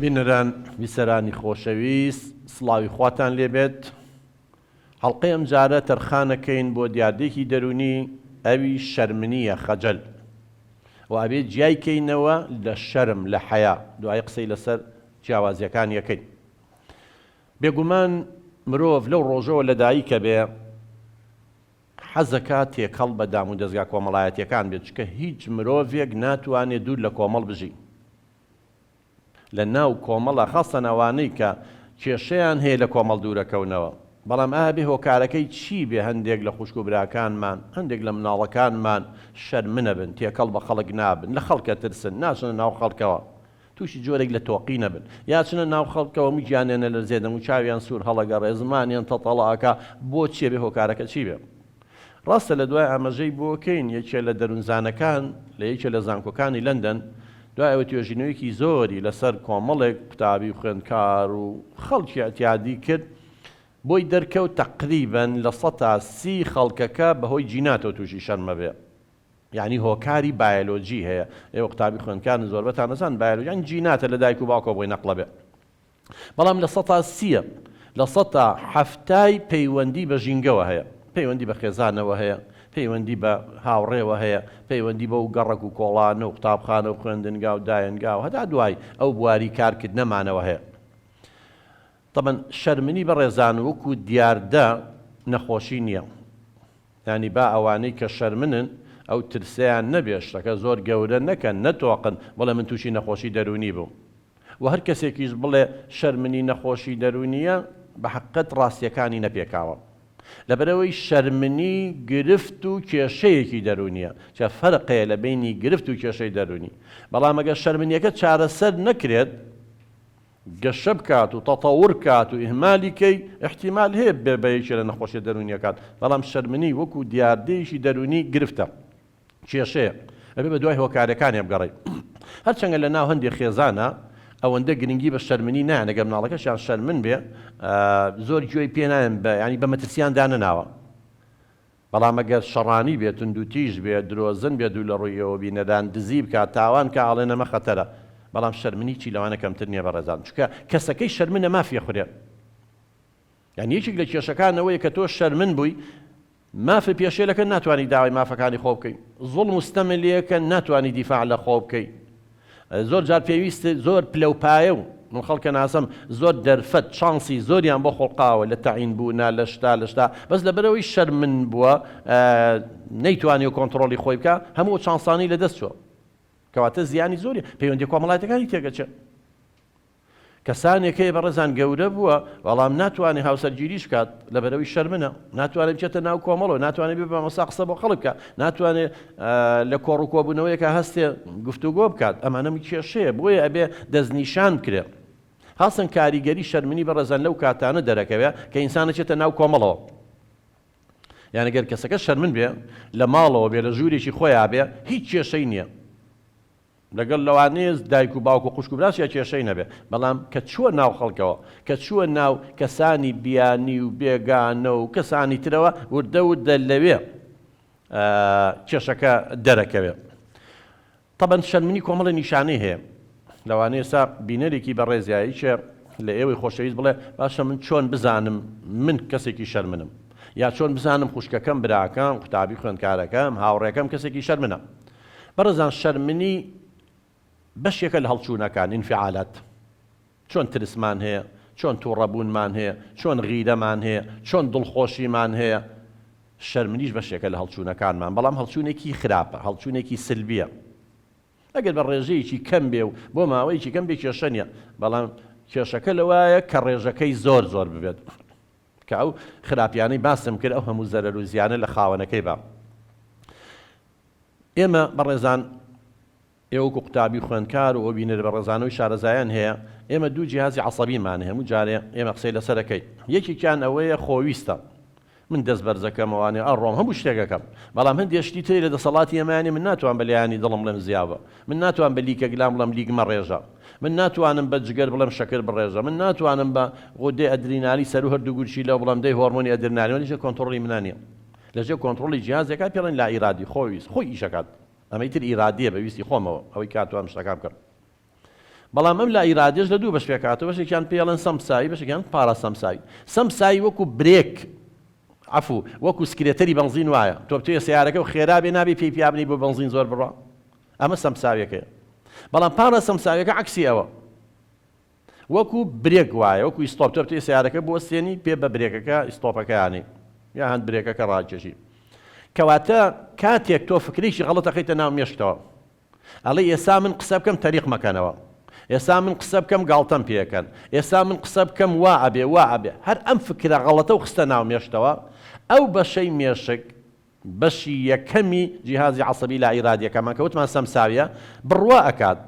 بینەران بیسەرانی خۆشەویست سڵاوی خواتان لێبێت هەڵقەی ئەم جارە تەرخانەکەین بۆ دیاردەیەکی دەرونی ئەوی شەرمنیە خەجەل و ئەبێ جیای کەینەوە لە شەرم لە حەیا دوای قسەی لەسەر جیاوازیەکان یەکەین بێگومان مرۆڤ لەو ڕۆژەوە لەدایکە بێ حەزەکا تێکەڵ بە دامودەزگا کۆمەڵایەتیەکان بێت چونکە هیچ مرۆڤێک ناتوانێ دوور لە کۆمەڵ بژی لە ناو کۆمەڵە خاستەن ئەوانەی کە کێشەیان هەیە لە کۆمەڵ دوورەکەونەوە بەڵام ئایا بێ هۆکارەکەی چی بێ هەندێک لە خوشک و براکانمان هەندێک لە مناڵەکانمان شەرمنەبن تێکەڵ بە خەڵک نابن لە خەڵکە ترسن ناچنە ناو خەڵکەوە تووشی جۆرێک لە تۆقی نەبن یا چنە ناو خەڵکەوە هەموو گیانیان ئەلەرزێ دەم و چاویان سوور هەڵەگەڕێ زمانیان تەتەڵە ئەکا بۆ چیە بێ هۆکارەکە چی بێ؟ ڕاستە لە دوای ئامەژەی بۆ کەین یەکێ لە دەروونزانەکان لە یەکێ لە زانکۆکانی لەندەن دوای ئەوە توێژینەوەیەکی زۆری لەسەر کۆمەڵێک قوتابی و خوێندکار و خەڵکی ئەتیادی کرد بۆی دەرکەوت تەقریبەن 30% خەڵکەکە بەهۆی جیناتەوە تووشی شەرمە بێ یانی هۆکاری بایەلۆجی هەیە ئێوە قوتابی خوێندکارن زۆربەتان ئەزان بایەلۆجی یانی جیناتە لە دایک و باوکەوە بۆی نەقڵە بێ بەڵام لە سەتا سیە لە سەتا حەفتای پەیوەندی بە ژینگەوە هەیە پەیوەندی بە خێزانەوە هەیە پەیوەندی بە هاوڕێوە هەیە پەیوەندی بەو گەڕەک و کۆڵانە و قوتابخانە و خوێندنگا و دایەنگا و هەتا دوای ئەو بواری کارکردنەمانەوە هەیە تەبەن شەرمنی بەڕێزان وەکو دیاردە نەخۆشی نییە یانی با ئەوانەی کە شەرمنن ئەو ترسەیان نەبێ شتەکە زۆر گەورە نەکەن نەتۆقن بڵێ من تووشی نەخۆشی دەروونی بووم وە هەر کەسێکیش بڵێ شەرمنی نەخۆشی دەروونیە بە حەقیقەت ڕاستیەکانی نەپێکاوە لەبەرئەوەی شەرمنی گرفت و کێشەیەکی دەروونیە چە فەرق هەیە لە بەینی گرفت و کێشەی دەروونی بەڵام ئەگەر شەرمنیەکە چارەسەر نەکرێت گەشە بکات و تەتەور بکات و ئیهمالی کەی ئیحتیمال هەیە ببێ بە یەکێ لە نەخۆشیە دەروونیەکان بەڵام شەرمنی وەکو دیاردەیەکی دەروونی گرفتە کێشەیە ئەبێ بە دوای هۆکارەکانیا بگەڕێی هەرچەنگە لە ناو هەندێ خێزانە ئەوەندە گرنگی بە شەرمنی نایەن ئەگەر مناڵەکەشیان شەرمن بێ زۆر گوێی پێ نایەن بە یانی بە مەترسیان دانەناوە بەڵام ئەگەر شەڕانی بێ، توندوتیژ بێ، درۆزن بێ دوور لە ڕووی ئێوە بینەران، دزی بکا، تاوان کا ئەڵێن ئەمە خەتەرە. بەڵام شەرمن هیچی لەوانە کەمتر نیە بەڕێزان. چونکە کەسەکەی شەرمنە مافی ئەخورێ. یانی یەکێک لە کێشەکان ئەوەیە کە تۆ شەرمن بووی مافت پێشێلەکەن ناتوانی داوای مافەکانی خۆ بکەی. زوڵم و ستەمت لێکەن ناتوانی دیفاع لە خۆ بکەی. زۆر جار پێویست زۆر پلە و پایە و من خەڵکە ناسم زۆر دەرفەت چانسی زۆریان بۆ خوڵقاوە لە تەعین بوونا لە شتا لە شتا بەس لەبەرەوەی شەرمن بووە نەیتوانی و کۆنتڕۆڵی خۆی بکە هەموو چانسانی لە دەست چووە کەواتە زیانی زۆری پەیوەندی کۆمەڵایەتەکانی تێگەچێت. کەسانێک هەیە بەڕێزان گەورە بووە بەڵام ناتوانێت هاوسەرگیریش بکات لەبەرەوەی شەرمنە ناتوانێت بچێتە ناو کۆمەڵەوە ناتوانێت بێ مامۆستا قسە بۆ خەڵک بکات ناتوانێت لە کۆڕ و کۆبوونەوەیەکە هەستێ گفتوگۆ بکات ئەمانەم کێشەیە بۆیە ئەبێ دەستنیشان بکرێ خاصن کاریگەری شەرمنی بەڕێزان لەو کاتانە دەرەکەوێ کە ئینسان ئەچێتە ناو کۆمەڵەوە یان گەر کەسەکە شەرمن بێ لە ماڵەوە بێ لە ژوورێکی خۆیان بێ هیچ کێشەی نییە لەگەڵ لەوانەیە دایک و باوک و خوشک و براشیا کێشەی نەبێ بەڵام کە چووە ناو خەڵکەوە کە چووە ناو کەسانی بیانی و بێگانە و کەسانی ترەوە وردە وردە لەوێ کێشەکە دەرەکەوێ تەبەن شەرمنی کۆمەڵی نیشانەی هەیە لەوانەیە ئێستا بینەرێکی بەڕێزیاییکێ لە ئێوەی خۆشەویست بڵێ باشە من چۆن بزانم من کەسێکی شەرمنم یا چۆن بزانم خوشکەکەم براکەم قوتابی خوێندکارەکەم هاوڕێکەم کەسێکی شەرمنە بەڕێزان شەرمنی بەشێکە لە هەڵچوونەکان، انفعالات، چۆن ترسمان هەیە، چۆن توڕەبوونمان هەیە، چۆن غیرەمان هەیە، چۆن دڵخۆشیمان هەیە، شەرمنیش بەشێکە لە هەڵچوونەکانمان، بەڵام هەڵچوونێکی خراپە، هەڵچوونێکی سلبیە، ئەگەر بە ڕێژەیەکی کەم بێ و بۆ ماوەیەکی کەم بێ کێشە نیە، بەڵام کێشەکە لەوایە کە ڕێژەکەی زۆر زۆر ببێت، کە ئەو خراپیانەی باسم کرد ئەو هەموو زەرەر و زیانە لە خاوەنەکەی با. ئێمە بەڕێزان ئێوە وەکو قوتابی و خوێندکار و بینەر بەڕێزانەوەی شارەزایان هەیە ئێمە دوو جیهازی عەسەبیمان هەیە هەموو جارێ ئێمە قسەی لەسەر ئەکەین یەکێکیان ئەوەیە خۆویستە من دەست بەرزەکەمەوانێ ئەڕۆم هەموو شتێکەکەم بەڵام هەندێ شتی تری لە دەسەڵاتی ئێمەیانی من ناتوان بە لایانی دڵم بڵێم زیاوە من ناتوان بە لیکە گلام بڵێم لیک مەڕێژە من ناتوانم بە جگەر بڵێم شەکر بڕێژە من ناتوانم بە غودەی ئەدرینالی سەرو هەردوو گورچیلەوە بڵێم دەی هۆرمۆنی ئەدرنالی من کۆنتڕۆڵی منە نییە لە ژێر کۆنتڕۆڵی جیهازێکا پێڵێن لا ئیرادی خۆویست خۆی ئیشەکات ئەمەی تر ئیرادیە بە ویستی خۆمەوە ئەوەی کاتوام شتەکان بکەم. بەڵام ئەم لا ئیرادیەش لە دوو بەش پێکهاتووە، بەشێکیان پێی ئەڵێن سەمساوی، بەشێکیان پاراسەمساوی. سەمساوی وەکو برێک، عەفو، وەکو سکرێتەری بەنزین وایە، تۆ بتەوێ سەیارەکە و خێرا بێ نابێ پێی پیا بنێی بۆ بەنزین زۆر بڕوا. ئەمە سەمساویەکەیە. بەڵام پاراسەمساویەکە عەکسی ئەوە. وەکو برێک وایە، وەکو ئیستۆپ، تۆ بتەوێ سەیارەکە بوەستێنی پێ بە برێکەکە ئیستۆپەکەیانی یا هەند برێکەکە ڕاکێشی. کەواتە کاتێک تۆ فکرێکی غەڵەت ئەخەیتە ناو مێشکتەوە، ئەڵێی ئێستا من قسە بکەم تەریق مەکەنەوە، ئێستا من قسە بکەم گاڵتەم پێ ئەکەن، ئێستا من قسە بکەم وا ئەبێ وا ئەبێ، هەر ئەم فکرە غەڵەتەو خستە ناو مێشکتەوە، ئەو بەشەی مێشک، بەشی یەکەمی جیهازی عەسەبی لائیرادیەکەمان کە وتمان سەمساویە، بڕوا ئەکات.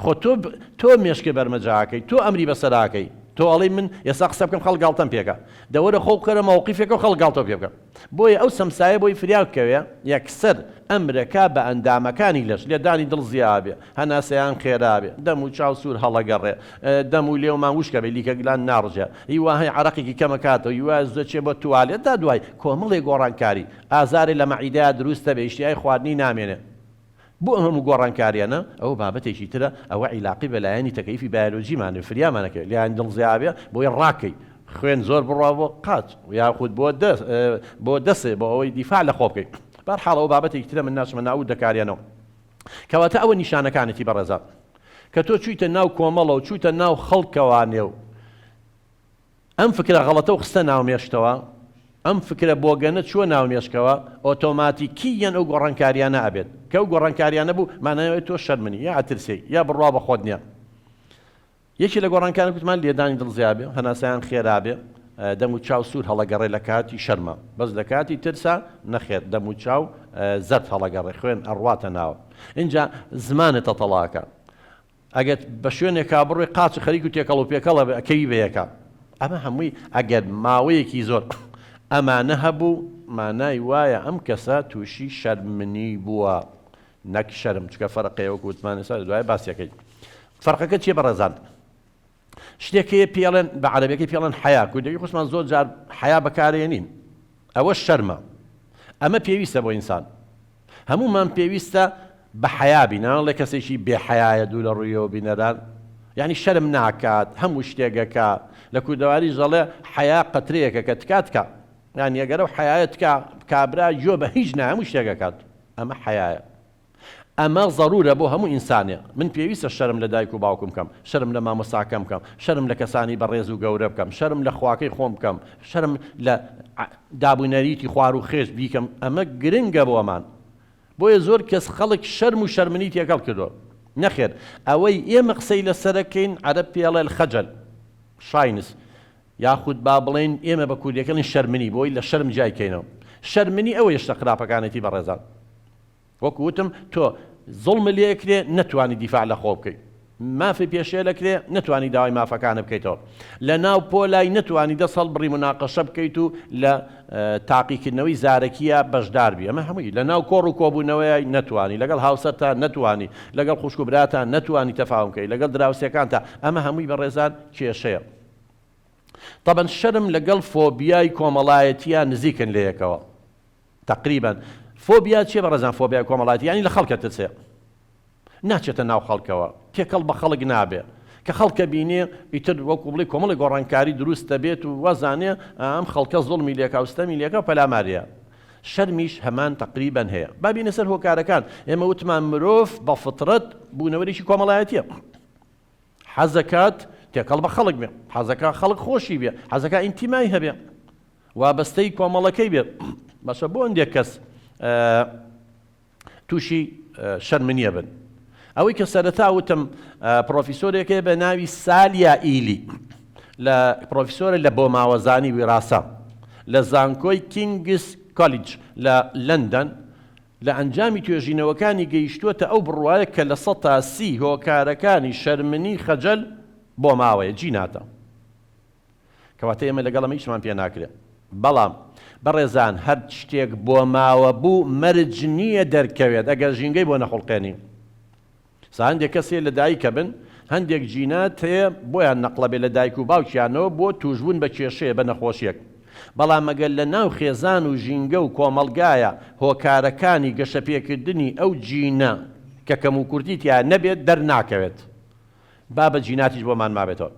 خۆ تۆ تۆ مێشکێ بەرمەجە ئەکەی تۆ ئەمری بەسەرا ئەکەی تۆ ئەڵێی من ئێستا قسە بکەم خەڵک گاڵتەم پێکا دە وەرە خۆو بکەرە مەوقیفێکەوە خەڵک گاڵتەو پێ بکە بۆیە ئەو سەمسایە بۆی فریا بکەوێ یەکسەر ئەمرەکا بە ئەندامەکانی لەش لێدانی دڵ زیا بێ هەناسەیان خێرا بێ دەم و چاو سوور هەڵەگەڕێ دەم و لێومان وشکە بێ لیکە گلان ناڕژێ هیوا هەی عەرەقێکی کەمە کاتەوە هیوا زەچێ بۆ توالێت تا دوای کۆمەڵێ گۆڕانکاری ئازارێ لە مەعیدەیا دروستە بێ ئیشتیای خواردنی نامێنێ بۆ ئەم هەموو گۆڕانکاریانە؟ ئەوە بابەتێکی ترە، ئەوە عیلاقەی بە لایەنی تەکەیفی بایەلۆجیمانەوە فریامان ئەکەوێت، لایەن دڵ زیابێ بۆی ڕاکەی خوێن زۆر بڕوا بۆ قاچ یاخود بۆ دەست بۆ دەسێ بۆ ئەوەی دیفاع لە خۆ بکەی. بەهەرحاڵ ئەوە بابەتێکی ترە من ناچمە ناو وردەکاریانەوە. کەواتە ئەوە نیشانەکانێتی بەڕێزان کە تۆ چوویتە ناو کۆمەڵە و چوویتە ناو خەڵکەوانێ و ئەم فکرە غەڵەتەو خستە ناو مێشکتەوە، ئەم فکرە بۆگەنە چووە ناو مێشکەوە، ئۆتۆماتیکییەن ئەو گۆڕانکارییانە ئەبێت، کە ئەو گۆڕانکارییانە بوو مانای ئەوەیە تۆ شەرمنی یا ئەترسێی یا بڕوا بە خۆت نییە. یەکێ لە گۆڕانکارە گوتمان لێدانی دڵ زیا بێ، هەناسەیان خێرا بێ، دەم و چاو سوور هەڵەگەڕێ لە کاتی شەرما، بەس لە کاتی ترسا نەخێر دەم و چاو زەرد هەڵەگەڕێ، خوێن ئەڕواتە ناوە. ئینجا زمانت تەتەڵە ئەکا. ئەگەر بە شوێنێکا بڕۆی قاچ خەریک و تێکەڵ و پێکەڵ ئەبێ ئەکەوی بە یەکا ئەمە هەمووی ئەگەر ماوەیەکی زۆر ئەمانە هەبوو مانای وایە ئەم کەسە تووشی شەرمنی بووە نەک شەرم چکە فەرقەیە وەکو وتمان ئێستا دوای باسیەکەی فەرقەکە چییە بەڕێزان شتێک هەیە پێڵێن بە عەرەبیەکەی پێڵێن حەیا کوردەکەی خۆشمان زۆر جار حەیا بەکارێنین ئەوە شەرمە ئەمە پێویستە بۆ ئینسان هەموومان پێویستە بە حەیا بین ناڵێ کەسێکی بێ حەیایە دوو لە ڕوویەوە بینەران یعنی شەرم ناکات هەموو شتێکەکە لە کوردەواریش دەڵێ حەیا قەترەیەکە کە تکا تکا یعنی ئەگەر ئەو حەیایە تکا کابرا گوێ بە هیچ نایە هەموو شتێکەکات ئەمە حەیایە ئەمە زەرورە بۆ هەموو ئینسانێ، من پێویستە شەرم لە دایک و باوکم بکەم، شەرم لە مامۆستاکەم بکەم، شەرم لە کەسانی بەڕێز و گەورە بکەم، شەرم لە خواکەی خۆم بکەم، شەرم لە داب و نەریتی خوار و خێچ بیکەم، ئەمە گرنگە بۆمان. بۆیە زۆر کەس خەڵک شەرم و شەرمنی تێکەڵ کردووە. نەخێر، ئەوەی ئێمە قسەی لەسەرەکەین عەرەب پێی ئەڵێ الخجل، shyness، یاخود با بڵێین ئێمە بە کوردیەکەی ئەڵێین شەرمنی، بۆی لە شەرم جیای کەینەوە. شەرمنی ئەوەیە شتە خراپەکانێتی بەڕێزان. وەکو وتم تۆ زوڵمت لێ ئەکرێ نەتوانی دیفاع لە خۆ بکەی مافی پێشێل ئەکرێ نەتوانی داوای مافەکانت بکەیتەوە لە ناو پۆلای نەتوانی دەست هەڵبڕی مناقەشە بکەیت و لە تاقیکردنەوەی زارەکیە بەشدار بی ئەمە هەمووی لە ناو کۆڕ و کۆبوونەوەی نەتوانی لەگەڵ هاوسەرتا نەتوانی لەگەڵ خوشک و براتا نەتوانی تەفاهم بکەی لەگەڵ دراوسێکانتا ئەمە هەمووی بەڕێزان کێشەیە تەبەن شەرم لەگەڵ فۆبیای کۆمەڵایەتیە نزیکن لەیەکەوە تەقریبەن. فۆبیا چیە بەڕێزان فۆبیای کۆمەڵایەتی یانی لە خەڵکە ترسێ ناچێتە ناو خەڵکەوە تێکەڵ بە خەڵک نابێ کە خەڵکە بینێ ئیتر وەکو بڵێ کۆمەڵی گۆڕانکاری دروست دەبێت و وازانێ ئەم خەڵکە زوڵمی لێکا و ستەمی لێکا و پەلاماریە شەرمیش هەمان تەقریبەن هەیە با بینە سەر هۆکارەکان ئێمە وتمان مرۆڤ بە فطرەت بوونەوەرێکی کۆمەڵایەتیە حەزەکات تێکەڵ بە خەڵک بێ حەزەکە خەڵک خۆشی بێ حەزەکە ئینتیمای هەبێ وابەستەی کۆمەڵەکەی بێت باشە بۆ هەندێک کەس تووشی شەرمنیە بن ئەوەی کە سەرەتا وتم پرۆفیسۆرێکەیە بە ناوی سالیا ئیلی لە پرۆفیسۆرە لە بۆماوەزانی ویراسە لە زانکۆی کینگس کۆلیج لە لەندەن لە ئەنجامی توێژینەوەکانی گەیشتووەتە ئەو بڕوایە کە 30% هۆکارەکانی شەرمنی خەجەل بۆ ماوەیە جیناتە. کەواتە ئێمە لەگەڵ ئەمە هیچمان پێ ناکرێ. بەڵام بەڕێزان هەر شتێک بۆماوە بوو مەرج نییە دەرکەوێت ئەگەر ژینگەی بۆ نەخوڵقێنی. سا هەندێک کەس هەیە لە دایکە بن هەندێک جینات هەیە بۆیان نەقڵە بێ لە دایک و باوکیانەوە بۆ تووشبوون بە کێشەیە بە نەخۆشیەک. بەڵام ئەگەر لە ناو خێزان و ژینگە و کۆمەڵگایە هۆکارەکانی گەشەپێکردنی ئەو جینە کە کەموکورتی تیا نەبێت دەرناکەوێت. با بە جیناتیش بۆمان مابێتەوە.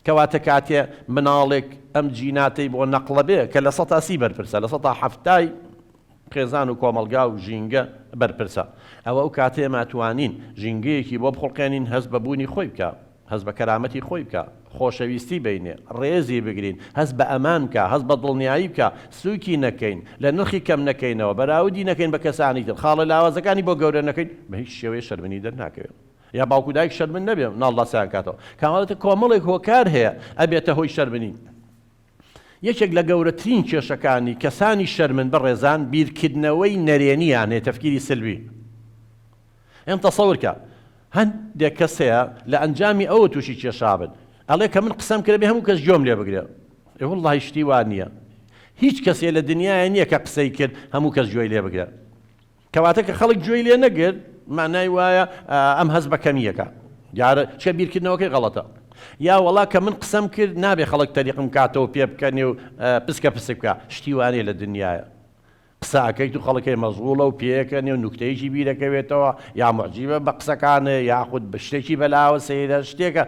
کەواتە کاتێ مناڵێک ئەم جیناتەی بۆ نەقڵە بێ کە 30% بەرپرسە، لە 70% خێزان و کۆمەڵگا و ژینگە بەرپرسە. ئەوە ئەو کاتەیە ئێمە ئەتوانین ژینگەیەکی بۆ بخوڵقێنین هەست بە بوونی خۆی بکا، هەست بە کەرامەتی خۆی بکا، خۆشەویستی بینێ، ڕێزی بگرین، هەست بە ئەمان بکا، هەست بە دڵنیایی بکا، سووکی نەکەین، لە نرخی کەم نەکەینەوە، بەراوردی نەکەین بە کەسانی تر، خاڵە لاوازەکانی بۆ گەورە نەکەین، بە هیچ شێوەیەک شەرمنی دەرناکەوێ. یا باوک و دایک شەرمن نەبێ مناڵ لاسایان کاتەوە. کامەڵێتە کۆمەڵێک هۆکار هەیە ئەبێتە هۆی شەرمنی. یەکێک لە گەورەترین کێشەکانی کەسانی شەرمن بەڕێزان بیرکردنەوەی نەرێنیان هەیە، تفکیری سلبی. ئێم تەسەور کە هەندێک کەس هەیە لە ئەنجامی ئەوە تووشی کێشابن ئەڵێ کە من قسەم کرد بێ هەموو کەس گوێم لێ بگرێ. ئێ وەڵڵاهی شتی وا نییە. هیچ کەسێ لە دنیاە نییە کە قسەی کرد هەموو کەس گوێی لێ بگرێ. کەواتە کە خەڵک گوێی لێ نەگرت مانای وایە ئەم هەست بە کەمییەکە دیارە چکە بیرکردنەوەکەی غەڵەتە یا وەڵا کە من قسەم کرد نابێ خەڵک تەریقم کاتەوە پێ بکەنێ و پسکە پسک بکە شتی وانەیە لە دنیاە قسە ئەکەیت و خەڵکەی مەزغوڵە و پێکەنێ و نوکتەیەکی بیرەکەوێتەوە یا معجیبە بە قسەکانێ یاخود بە شتێکی بەلاوە سەیرە شتێکە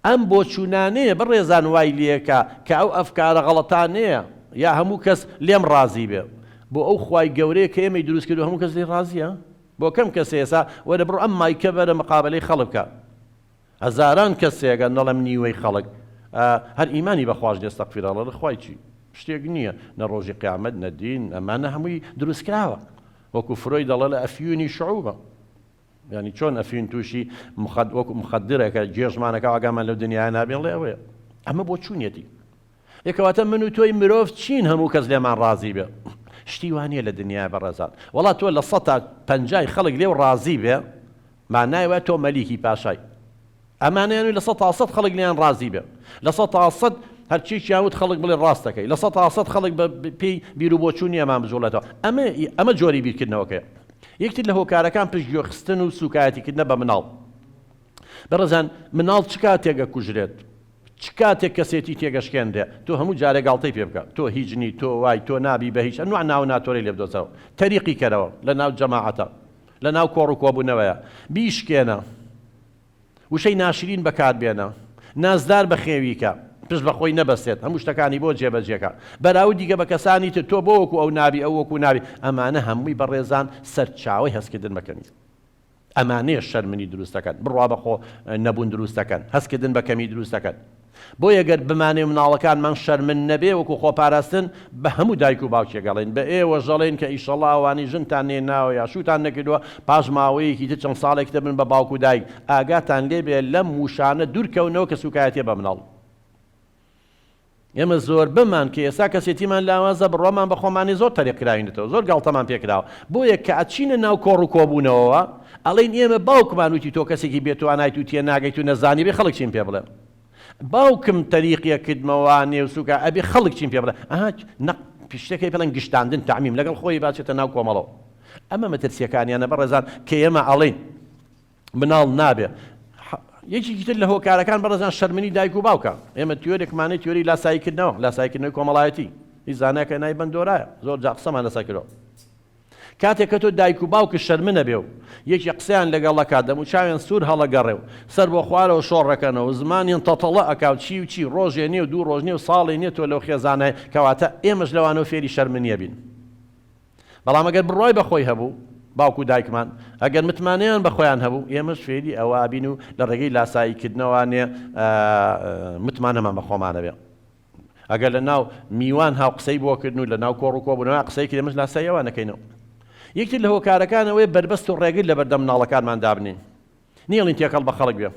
ئەم بۆچوونانەیە بەڕێزان وای لێکا کە ئەو ئەفکارە غەڵەتانەیە یا هەموو کەس لێم ڕازی بێ بۆ ئەو خوای گەورەیە کە ئێمەی دروست کردوە هەموو کەس لێی ڕازیە بۆ کەم کەسێ ئێسا وەرە بڕۆ ئەم مایکە بەرە مقابەلەی خەڵک بکە هەزاران کەسێکە نەڵێم نیوەی خەڵک هەر ئیمانی بە خواش نیە استغفر اللە لە خوای چی شتێک نییە نە ڕۆژی قیامەت نە دین ئەمانە هەمووی دروستکراوە وەکو فرۆی دەڵێ لە ئەفیونی شعوبە یانی چۆن ئەفیون تووشی مخد وەکو مخدرێکە گێژمانەکە ئاگامان لەو دنیاە نابێ ڵێ ئەوەیە ئەمە بۆ چونیەتی یەکەواتە من و تۆی مرۆڤ چین هەموو کەس لێمان ڕازی بێ شتی وانە لە دنیا بەڕێزان وڵات تۆ لە سە پەنجای خەڵک لێو ڕازی بێ مانای وایە تۆ مەلیکی پاشای ئەمانەیان وی 100% خەڵک لێیان ڕازی بێ 100% هەرچیەکیان وت خەڵک بڵێ ڕاست دەکەی 100% خەڵک بە پێی بیر و بۆچوونی ئەمان بجوڵێتەوە ئەمە ئەمە جۆری بیرکردنەوەکەیە یەکتر لە هۆکارەکان پشتگوێخستن و سوکایەتیکردنە بە مناڵ بەڕێزان مناڵ چ کاتێک ئەکوژرێت چ کاتێک کەسێتی تێگەشکێنرێ تۆ هەموو جارێ گاڵتەی پێ بکە تۆ هیچ نی تۆ وای تۆ نابی بە هیچ ئەنوع ناو ناتۆرەی لێ بدۆزەوە تەریقی کەرەوە لە ناو جەماعەتە لە ناو کۆڕ و کۆبوونەوەیە بیشکێنە وشەی ناشرین بەکار بێنە، نازدار بەخێوی کە، پشت بە خۆی نەبەستێت، هەموو شتەکانی بۆ جێبەجێ کە، بەراوردی کە بە کەسانی تر، تۆ بۆ وەکو ئەو نابی، ئەو وەکو نابی، ئەمانە هەمووی بەڕێزان سەرچاوەی هەستکردن بە کەمی. ئەمانەیە شەرمنی دروست دەکەن، بڕوا بە خۆ نەبوون دروست دەکەن، هەستکردن بە کەمی دروست دەکەن. بۆیە گەر بمانەوێ مناڵەکانمان شەرمن نەبێ وەکو خۆپاراستن بە هەموو دایک و باوکێک ئەڵێین بە ئێوەش ئەڵێین کە ئیشەڵا ئەوانەی ژنتان نێناوە یا شووتان نەکردووە پاش ماوەیەکی تر چەند ساڵێک دەبن بە باوک و دایک ئاگاتان لێ بێ لەم وشانە دوور کەونەوە کە سوکایەتیە بە مناڵ ئێمە زۆربەمان کە ئێستا کەسێتیمان لاوازە بڕوامان بە خۆمانی زۆر تەریق کراوینەتەوە زۆر گاڵتەمان پێکراوە بۆیە کە ئەچینە ناو کۆڕ و کۆبوونەوەوە ئەڵێین ئێمە باوکمان وتی تۆ کەسێکی بێتوانایت و تێناگەیت و نەزانی بێ خەڵک چیم پێ بڵێ باوکم تەریقیە کردمەوە نێو سوکە ئەبێ خەڵک چیم پێ بڵێ ئەها نە شتێکی پێڵێن گشتاندن تعمیم لەگەڵ خۆی باچێتە ناو کۆمەڵەوە ئەمە مەترسیەکانیانە بەڕێزان کە ئێمە ئەڵێین مناڵ نابێ یەکێکی تر لە هۆکارەکان بەڕێزان شەرمنی دایک و باوکە ئێمە تیۆرێکمانەی تیۆری لاساییکردنەوە لاساییکردنەوەی کۆمەڵایەتی هیچ زانایەکە نای بەندۆرایە زۆر جا قسەمان لەسەر کردەوە کاتێک کە تۆ دایک و باوکت شەرمنە بێ و یەکێ قسەیان لەگەڵ ئەکا دەموچاویان سوور هەڵەگەڕێ و سەر بۆ خوارەوە شۆڕەکەنەوە و زمانیان تەتەڵە ئەکا و چی و چی ڕۆژێ نیە و دوو ڕۆژ نیە و ساڵێ نیە تۆ لەو خێزانای کەواتە ئێمەش لەوانەوە فێری شەرمنیە بین بەڵام ئەگەر بڕوای بە خۆی هەبوو باوک و دایکمان ئەگەر متمانەیان بە خۆیان هەبوو ئێمەش فێری ئەوە ئەبین و لە ڕێگەی لاساییکردنەوانێ متمانەمان بە خۆمانە بێ ئەگەر لە ناو میوان هاو قسەی بۆ کردن و لە ناو کۆڕ و کۆبوونەوە قسەی کرد ئێمەش لاسایی ئەوان نەکەینەوە. یەکتر لە هۆکارەکان ئەوەیە بەربەست و ڕێگر لە بەردەم مناڵەکانمان دابنێین. نەیەڵین تێکەڵ بە خەڵک بێ.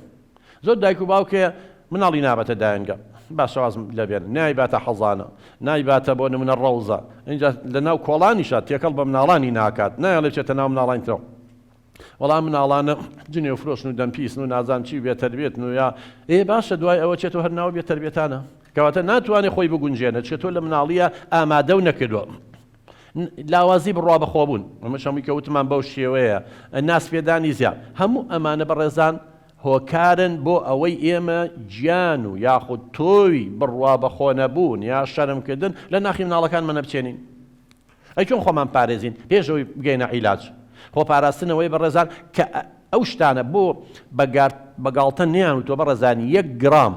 زۆر دایک و باوک هەیە مناڵی نابەتە دایەنگە. باشە واز لە بێنە. نایباتە حەزانە. نایباتە بۆ نمونە ڕەوزە. ئینجا لە ناو کۆڵانیشا تێکەڵ بە مناڵانی ناکات. نایەڵێ بچێتە ناو مناڵانی ترەوە. وەڵا مناڵانە جنێو فرۆشن و دەمپیسن و نازانم چی و بێتەربێتن و یا ئێ باشە دوای ئەوە چێ تۆ هەر ناو بێتەربێتانە کەواتە ناتوانێ خۆی بگونجێنە چکە تۆ لە مناڵیە ئامادە و نەکردووە لاوازی بڕوا بەخۆبوون ئەمەش هەمووی کە وتمان بەو شێوەیە ناسپێدانی زیاد هەموو ئەمانە بەڕێزان هۆکارن بۆ ئەوەی ئێمە گیان و یاخود تۆوی بڕوا بەخۆ نەبوون یا شەرمکردن لە ناخی مناڵەکانمانە بچێنین ئەی چۆن خۆمان پارێزین پێش ئەوەی بگەینە عیلاج؟ خۆ پاراستن ئەوەیە بەڕێزان کە. ئەو شتانە بۆ بە گاڵتە نەیان وتوە بەڕێزان یەک گڕام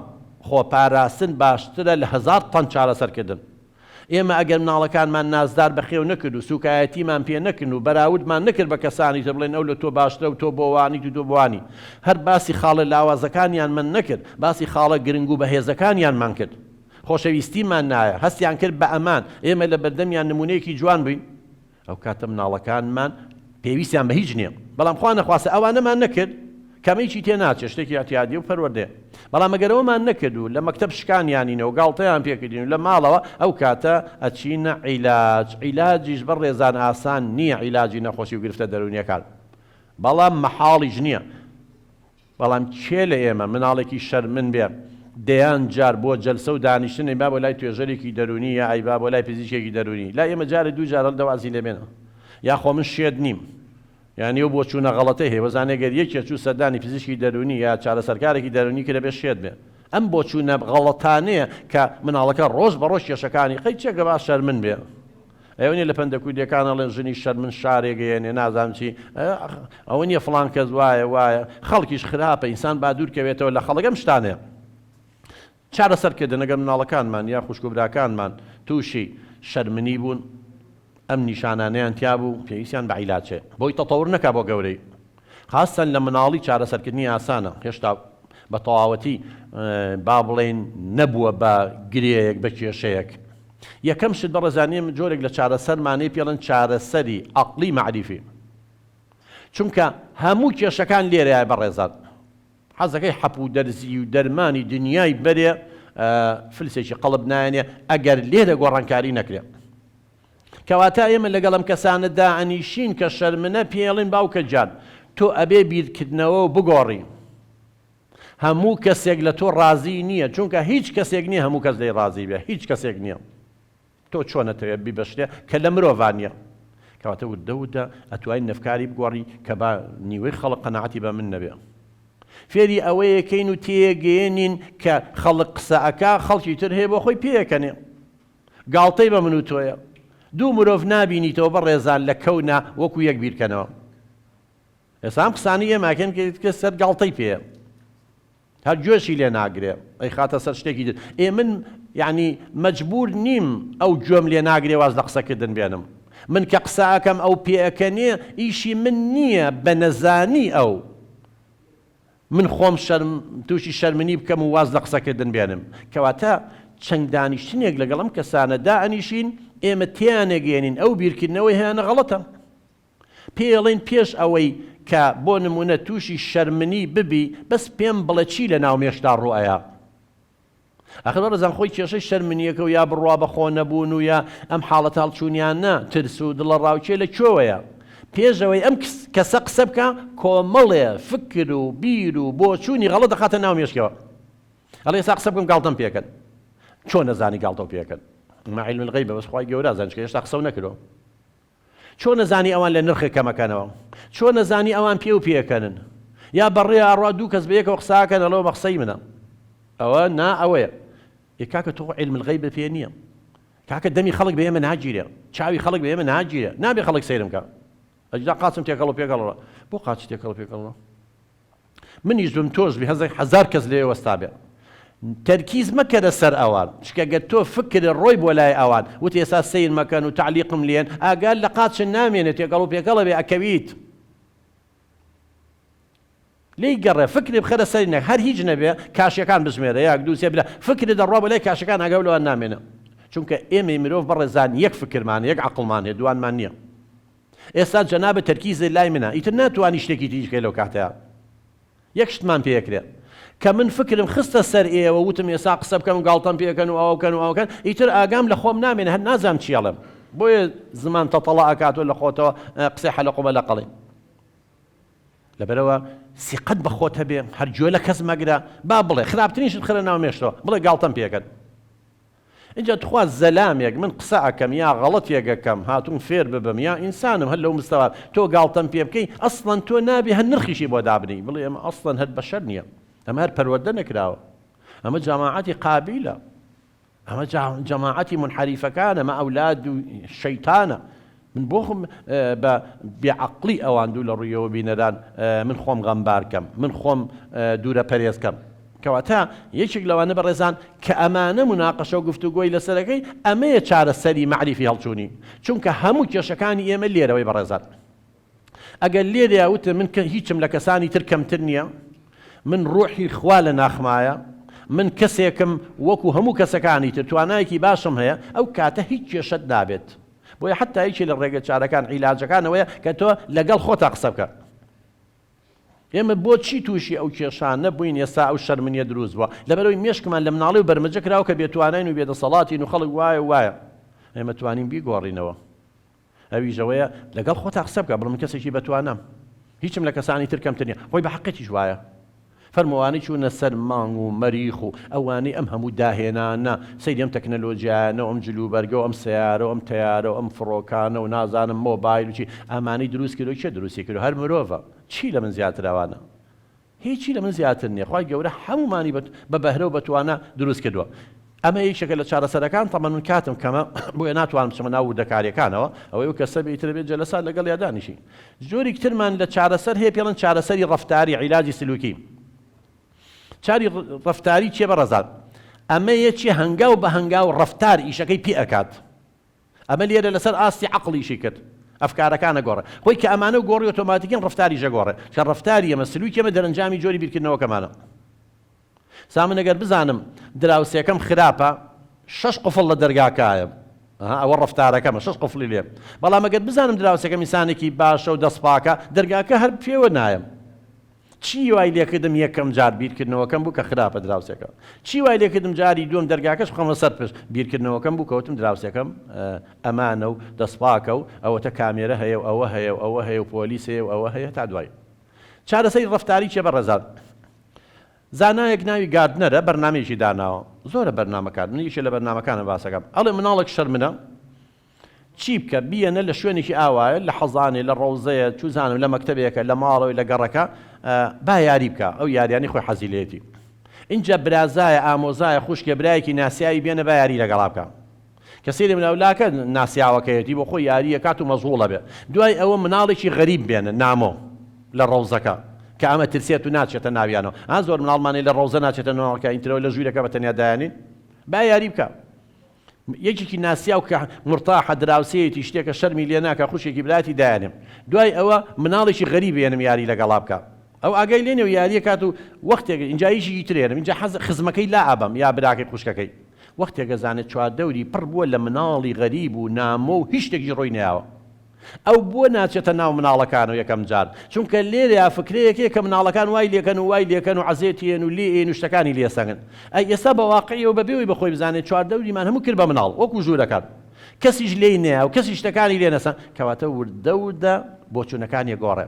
خۆپاراستن باشترە لە هەزار تەن چارەسەرکردن. ئێمە ئەگەر مناڵەکانمان نازدار بەخێو نەکرد و سوکایەتیمان پێ نەکرد و بەراوردمان نەکرد بە کەسانی تر بڵێن ئەو لە تۆ باشترە و تۆ بۆ وانیت و تۆ بۆ وانی هەر باسی خاڵە لاوازەکانیانمان نەکرد باسی خاڵە گرنگ و بەهێزەکانیانمان کرد خۆشەویستیمان نایە هەستیان کرد بە ئەمان ئێمە لە بەردەمیان نمونەیەکی جوان بووین ئەو کاتە مناڵەکانمان پێویستیان بە هیچ نییە بەڵام خوا نەخواستە ئەوانەمان نەکرد کەمێکی تێ ناچێت شتێکی ئەتیادی و پەروەردەیە بەڵام ئەگەر ئەوەمان نەکرد و لە مەکتەب شکانیانینەوە گاڵتەیان پێکردین و لە ماڵەوە ئەو کاتە ئەچینە عیلاج عیلاجیش بەڕێزان ئاسان نییە عیلاجی نەخۆشی و گرفتە دەروونیەکان بەڵام مەحاڵیش نییە بەڵام کێ لە ئێمە مناڵێکی شەرمن بێ دەیان جار بۆ جەلسە و دانیشتن ئەیبا بۆ لای توێژەرێکی دەروونی یا ئەیبا بۆ لای پزیشکێکی دەروونی لای ئێمە جارێ دوو جار هەڵدە وازی لێ بێنە یا خۆ من شێت نیم یانی ئەو بۆچوونە غەڵەتەی هەیە وەزانێ گەر یەکێ چوو سەردانی پزیشکی دەروونی یا چارەسەرکارێکی دەروونی کرد ئەبێ شێت بێ ئەم بۆچوونە غەڵەتانەیە کە مناڵەکە ڕۆژ بە ڕۆژ کێشەکانی قەی چێکە با شەرمن بێ ئەوە نیە لە پەندە کوردیەکان ئەڵێن ژنی شەرمن شارێ گەیەنێ نازانم چی ئەوە نیە فڵان کەس وایە وایە خەڵکیش خراپە ئینسان با دوور کەوێتەوە لە خەڵک ئەم شتانەیە چارەسەرکردن ئەگەر مناڵەکانمان یا خوشک و براکانمان تووشی شەرمنی بوون ئەم نیشانانەیان تیا بوو پێویستیان بە عیلاج هەیە بۆی تەتەور نەکا بۆ گەورەی خاستەن لە مناڵی چارەسەرکردنی ئاسانە هێشتا بە تەواوەتی با بڵێین نەبووە بە گرێیەک بە کێشەیەک. یەکەم شت بەڕێزان ئێمە جۆرێک لە چارەسەرمان هەیە پێڵێن چارەسەری عەقڵی مەعریفی چونکە هەموو کێشەکان لێرەیە بەڕێزان حەزەکەی حەپ و دەرزی و دەرمانی دنیای بەرێ فلسێکی قەڵب نایەنێ ئەگەر لێرە گۆڕانکاری نەکرێ. کەواتە ئێمە لەگەڵ ئەم کەسانە دائەنیشین کە شەرمنە پێیەڵێن باوکە گیان تۆ ئەبێ بیرکردنەوە بگۆڕی هەموو کەسێک لە تۆ ڕازی نییە چونکە هیچ کەسێک نییە هەموو کەس لێی ڕازی بێ هیچ کەسێک نییە تۆ چۆن ئەتەوێت بی بە شتێ کە لە مرۆڤان نییە کەواتە وردە وردە ئەتوانی نەفکاری بگۆڕی کە با نیوەی خەڵک قەناعەتی بە من نەبێ فێری ئەوەیەکەین و تێگەیەنین کە خەڵک قسە ئەکا خەڵکی تر هەیە بۆ خۆی پێیەکەنێ گاڵتەی بە من و تۆیە. دوو مرۆڤ نابینیتەوە بەڕێزان لە کەونا وەکو یەک بیرکەنەوە. ئێستا ئەم قسانەی ئێمە ئەکەین کە سەر گاڵتەی پێیە. هەر گوێشی لێ ناگرێ ئەیخاتە سەر شتێکی تر. ئێ من یعنی مەجبور نیم ئەو گوێم لێ ناگرێ واز لە قسەکردن بێنم. من کە قسە ئەکەم ئەو پێئەکەنێ ئیشی من نییە بە نەزانی ئەو. من خۆم شەرم تووشی شەرمنی بکەم و واز لە قسەکردن بێنم. کەواتە چەند دانیشتنێک لەگەڵ ئەم کەسانە دائەنیشین، ئێمە تێیانەگەیەنین ئەو بیرکردنەوەی هەیانە غەڵەتە. پێیەڵێین پێش ئەوەی کە بۆ نموونە تووشی شەرمنی ببی بەس پێم بڵێ چی لەناو مێشکتا ڕووئەیا. ئاخر بەڕێزان خۆی کێشەی شەرمنیەکە و یا بڕوا بە خۆ نەبوون و یا ئەم حاڵەتە هەڵچوونیانە، ترس و دڵەڕاوکێ لە کوێوەیە؟ پێش ئەوەی ئەم کەسە قسە بکا کۆمەڵێ فکر و بیر و بۆچوونی غەڵەت دەخاتە ناو مێشکەوە. ئەڵێ ئێستا قسە بکەم گاڵتەم پێکەن. چۆن ئەزانی گاڵتەو پێکەن؟ ئەمە علم الغیبە بەس خوای گەورە ئەزانێ چونکە هێشتا قسەو نەکردووە. چۆن ئەزانی ئەوان لە نرخ کەمەکەنەوە؟ چۆن ئەزانی ئەوان پێ و پێکەنن؟ یا بەڕێ ئەڕوا دوو کەس بەیەکەوە قساکەن ئەڵێ ئەوە قسەی منە ئەوە نا ئەوەیە ئێ کاکە تۆ علم الغیب پێ نییە کاکە دەمی خەڵک بە ئێمە ناگیرێ چاوی خەڵک بە ئێمە ناگیرێ نابێ خەڵک سەیرم کە ئەجدا قاچم تێکەڵ و پێکەڵەوە بۆ قاچ تێکەڵ و پێکەڵەوە منیش بم تۆش بی هەزێک هەزار کەس لێ وەستا بێ تەرکیز مەکەرە سەر ئەوان چکە گەر تۆ فکر ڕۆی بۆ لای ئەوان وت ئێستا سیر مەکەن و تعلیقم لێن ئاگات لە قاچ نامێنێ تێکەڵ و پێکەڵە بێ ئەکەویت لێی گەڕێ فکری بخەرە سەری نەک هەر هیچ نەبێ کاشیەکان بژمێرە یاک دوو سێ بلا فکری دەڕوا بۆ لای کاشەکان ئاگاو لەوان نامێنێ چونکە ئێمەی مرۆڤ بەڕێزان یەک فکرمان یەک عەقڵمان هەیە دوانمان نییە ئێستا جەنابت تەرکیزت لای منە ئیتر ناتوانی شتێکی تریش بکەی لەو کاتەیا یەک شتمان پێ ئەکرێ کە من فکرم خستە سەر ئێوە وتم ئێستا قسە بکەم و گاڵتەم پێ بکەن و ئەوە بکەن و ئەوە بکەن ئیتر ئاگام لە خۆم نامێنێ هەر نازانم چی ئەڵێم بۆیە زمان تەتەڵە ئەکات و لە خۆتەوە قسەی حەلەق و مەلەق ئەڵێی لەبەرئەوە سیقەت بە خۆت هەبێ هەر گوێ لە کەس مەگرە با بڵێ خراپترین شت خەرە ناو مێشتەوە بڵێ گاڵتەم پێکەن ئینجا تخوا زەلامێک من قسە ئەکەم یا غەڵەتێک ئەکەم هاتووم فێر ببم یا ئینسانم هەر لەو مستەوا تۆ گاڵتەم پێ بکەی ئەسڵەن تۆ نابێ هەر نرخیشی بۆ دابنێی بڵێ ئەمە ئەسڵەن هەر بەشەر نییە ئەمە هەر پەروەردە نەکراوە ئەمە جەماعەتی قابیلە ئەمە جەماعەتی منحەریفەکانە ئەمە ئەولاد و شەیتانە. من بۆ خۆم بە بێ عەقڵی ئەوان دوو لە ڕوویەوە بینەران من خۆم غەمبار کەم من خۆم دوورە پەرێز کەم. کەواتە یەکێک لەوانە بەڕێزان کە ئەمانە موناقەشە و گفتوگۆی لەسەرەکەی ئەمەیە چارەسەری مەعریفی هەڵچوونی چونکە هەموو کێشەکانی ئێمە لێرەوەی بەڕێزان ئەگەر لێرەیا وتم من هیچم لە کەسانی تر کەمتر نییە، من ڕوحی خوا لە ناخمایە، من کەسێکم وەکو هەموو کەسەکانی تر توانایەکی باشم هەیە، ئەو کاتە هیچ کێشەت نابێت. بۆیە حەتا یەکێ لە ڕێگە چارەکان عیلاجەکان ئەوەیە کە تۆ لەگەڵ خۆتا قسە بکە. ئێمە بۆچی تووشی ئەو کێشانە بووین ئێستا ئەو شەرمنیە دروست بووە؟ لەبەرئەوەی مێشکمان لە مناڵی و بەرمەجە کراوە کە بێتواناین و بێدەسەڵاتین و خەڵک وایە و وایە. ئێمە توانین بیگۆڕینەوە. ئەویش ئەوەیە لەگەڵ خۆتا قسە بکە بڵێ من کەسێکی بەتوانام هیچم لە کەسانی تر کەمتر نیە خۆی بە حەقیتیش وایە فەرموو ئەوانەی چوونە سەر مانگ و مەریخ و ئەوانەی ئەم هەموو داهێنانە سەیری ئەم تەکنەلۆجیایانە و ئەم جلوبەرگە و ئەم سەیارە و ئەم تەیارە و ئەم فڕۆکانە و نازانم مۆبایل و چی ئەمانەی دروست کردووە کێ دروستی کردووە هەر مرۆڤە چی لە من زیاتر ئەوانە هیچی لە من زیاتر نیە خوای گەورە هەموومانی بە بەهرە و بە توانا دروست کردووە ئەمە یەکێکە لە چارەسەرەکان تەمەن من کاتم کەمە بۆیە ناتوانم بچمە ناو وردەکاریەکانەوە ئەوەی ئەو کەسە بێ ئیتر بێت جەلەسات لەگەڵیا دانیشین جۆریک ترمان لە چارەسەر هەیە پێڵن چارەسەری ڕەفتاری عیلاجی سلوکی چاری ڕەفتاری چیە بەڕێزان ئەمە یەکی هەنگاو بە هەنگاو ڕەفتار ئیشەکەی پێ ئەکات ئەمە لێرە لەسەر ئاستی عەقڵ ئیشی کرد ئەفکارەکان ئەگۆڕێ خۆی کە ئەمانە گۆڕی ئۆتۆماتیکین ڕەفتاریش ئەگۆڕێ کە ڕەفتاری ئێمە سلوکی ئێمە دەرەنجامی جۆری بیرکردنەوەکەمانە سا من ئەگەر بزانم دراوسێکەم خراپە شەش قفڵ لە دەرگاکایە ئەوە ڕەفتارەکەمە شەش قفڵی لێ بەڵام ئەگەر بزانم دراوسێکەم ئینسانێکی باشە و دەستپاکە دەرگاکە هەر پێوە نایەم چی وای لێکردم یەکەم جار بیرکردنەوەکەم بوو کە خراپە دراوسێکە چی وای لێکردم جاری دووەم دەرگاکەش بخەمە سەر پشت بیرکردنەوەکەم بوو کەوتم دراوسێکەم ئەمانە و دەستپاکە و ئەوەتە کامێرە هەیە و ئەوە هەیە و ئەوە هەیە و پۆلیس هەیە و ئەوە هەیە تا دوایی چارەسەری ڕەفتاری چیە بەڕێزان زانایەک ناوی گاردنەرە بەرنامەیەکی داناوە زۆرە بەرنامەکان من یەکێ لە بەرنامەکانە باسەکەم ئەڵێ مناڵێک شەرمنە چی بکە بیەنە لە شوێنێکی ئاوایە لە حەزانێ لە ڕەوزەیە چوزانم لە مەکتەبێکە لە ماڵەوەی لە گەڕەکە با یاری بکە ئەو یاریانی خۆی حەزی لێتی ئینجا برازایە ئامۆزایە خوشکێ برایەکی ناسیاوی بێنە با یاری لەگەڵا بکە کە سەیری مناولاکە ناسیاوەکەیەتی بۆ خۆی یاریە کات و مەزغوڵە بێ دوای ئەوە مناڵێکی غەریب بێنە نامۆ لە ڕەوزەکە کە ئەمە ترسێت و ناچێتە ناویانەوە ئا زۆر مناڵمانەی لە ڕەوزە ناچێتە ناوەکە ئینترەوە لە ژوورەکە بە تەنیا دایانین با یاری بکە یەکێکی ناسیاو کە مورتاحە دراوسێیەتی شتێکە شەرمی لێ ناکا خوشکێکی برایەتی دایەنێم دوای ئەوە مناڵێکی غەریب بێنم یاری لەگەڵا بکا ئەو ئاگای لێ نیە و یاریە کات و وەختێک ئینجا یەکێکی تر ێنم ئینجا حەز خزمەکەی لا ئەبەم یا براکەی خوشکەکەی وەختێک ئەزانێت چواردەوری پڕ بووە لە مناڵی غەریب و نامۆ و هیچ شتێکیش ڕووی نەیاوە ئەو بۆ ناچێتە ناو مناڵەکانەوە یەکەم جار؟ چونکە لێرەیا فکرەیەک هەیە کە مناڵەکان وای لێکەن و وای لێکەن و عەزێتیێن و لێیێن و شتەکانی لێ سەنگن. ئەی ئێستا بە واقعیەوە بەبێ ئەوەی بە خۆی بزانێت چواردەوریمان هەموو کرد بە مناڵ وەکو ژوورەکان. کەسیش لێی نەیا و کەسیش شتەکانی لێ نەسەند. کەواتە وردە وردە بۆچوونەکانی ئەگۆڕێ.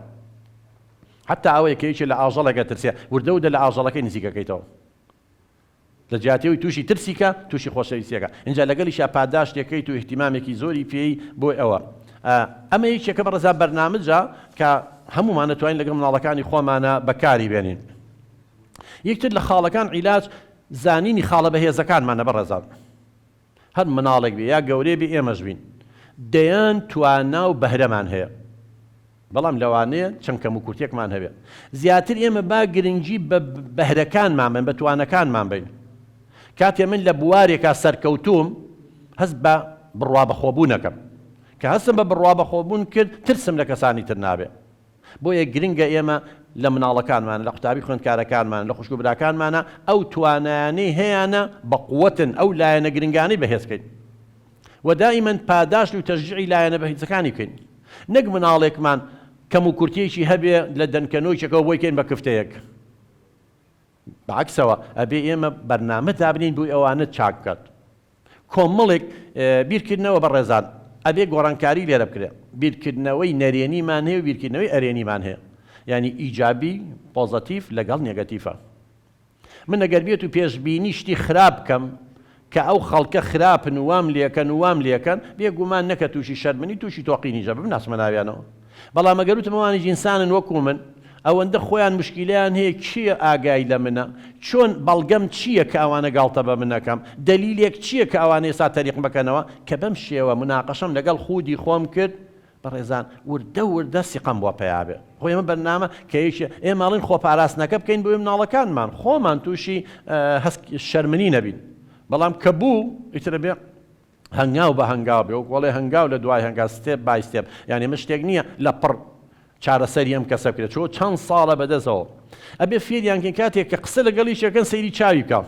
حەتا ئەوەیە کە یەکێ لە ئاژەڵێک ئەترسێ وردە وردە لە ئاژەڵەکەی نزیک ئەکەیتەوە. لە جیاتی ئەوی تووشی ترسی کە تووشی خۆشەویستیەکە ئینجا لەگەلیشا پاداشتێکەیت و ئیهتیمامێکی زۆری پێی بۆی ئەوە ئەمە یەکێکە بەڕێزان بەرنامجە کە هەموومان دەتوانین لەگەڵ مناڵەکانی خۆمانە بەکاری بێنین یەکتر لە خاڵەکان عیلاج زانینی خاڵە بەهێزەکانمانە بەڕێزان هەر مناڵێک بێ یا گەورەی بێ ئێمەش بین دەیان توانا و بەهرەمان هەیە بەڵام لەوانەیە چەند کەموکورتیەکمان هەبێ زیاتر ئێمە با گرنگی بە بەهرەکانمان بەین بە توانەکانمان بین کاتێ من لە بوارێکا سەرکەوتووم هەست بە بڕوا بەخۆبوونەکەم کە هەستم بە بڕوا بەخۆبوون کرد ترسم لە کەسانی تر نابێ بۆیە گرنگە ئێمە لە مناڵەکانمان، لە قوتابی خوێندکارەکانمان، لە خوشک و براکانمانە ئەو توانایانەی هەیانە بە قوەتن، ئەو لایەنە گرنگانەی بەهێز بکەین و دائیمەن پاداشت و تەشجیعی لایەنە بەهیزەکانی بکەین نەک مناڵێکمان کەموکورتیەکی هەبێ لە دەنکەنۆکێکەوە بۆی کەین بە کفتەیەک. بە عەکسەوە ئەبێ ئێمە بەرنامە دابنێین بۆی ئەوانە چاک بکات. کۆمەڵێک بیرکردنەوە بەڕێزان ئەبێ گۆڕانکاری لێرە بکرێ. بیرکردنەوەی نەرێنیمان هەیە و بیرکردنەوەی ئەرێنیمان هەیە. یانی ئیجابی، پۆزەتیڤ، لەگەڵ نێگەتیڤە. من ئەگەر بێت و پێشبینی شتی خراپ بکەم کە ئەو خەڵکە خراپن و وام لێکەن و وام لێکەن، بێ گومان نەکە تووشی شەرمنی تووشی تۆقینیش ئەبم ناچمە ناویانەوە. بەڵام ئەگەر وتم ئەوانیش ئینسانن وەکوو من، ئەوەندە خۆیان موشکیلەیان هەیە کێ ئاگای لە منە؟ چۆن بەڵگەم چییە کە ئەوانە گاڵتە بە من ئەکەم؟ دەلیلێک چییە کە ئەوانە ئێستا تەریقم بکەنەوە؟ کە بەم شێوە موناقەشەم لەگەڵ خوودی خۆم کرد، بەڕێزان وردە وردە سیقەم بۆ پەیا بێ خۆ ئێمە بەرنامە کە یەکێ ئێمە ئەڵێن خۆپاراستنەکە بکەین بۆ مناڵەکانمان خۆمان تووشی هەست شەرمنی نەبین بەڵام کە بوو ئیترە بێ هەنگاو بە هەنگاو بێ وەکو ئەڵێ هەنگاو لە دوای هەنگاو step by step یانی ئەمە شتێک نییە لە پڕ چارەسەری ئەم کەسە بکرێت چۆ چەند ساڵە بەدەستەوە ئەبێ فێریان کەین کاتێک کە قسە لەگەڵی شەکەن سەیری چاوی بکە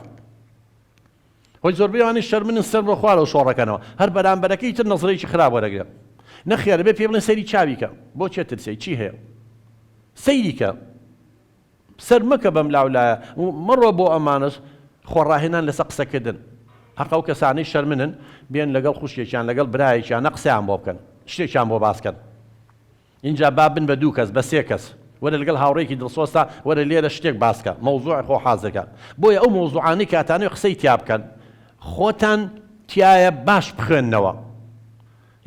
هۆی زۆربەی ئەوانەی شەرمنن سەر بۆ خوارەوە شۆڕەکەنەوە هەر بەرامبەرەکەی تر نەزرەیەکی خراپ وەرەگرێ نەخێر ئەبێ پێی بڵێن سەیری چاوی کە بۆ چێ ترسێی چی هەیە سەیری کە سەر مەکە بەم لاولایە مەڕۆ بۆ ئەمانەش خۆ ڕاهێنان لەسەر قسەکردن هەقە و کەسانەی شەرمنن بێن لەگەڵ خوشکێکیان لەگەڵ برایەکیان نە قسەیان بۆ بکەن شتێکیان بۆ باس کەن ئینجا با بن بە دوو کەس بە سێ کەس وەرە لەگەڵ هاوڕێیەکی دڵسۆزتا وەرە لێرە شتێک باس کە مەوزوعێ خۆ حازر کە بۆیە ئەو مەوزوعانەی کە ئەتانەوێ قسەی تیا بکەن خۆتان تیایە باش بخوێننەوە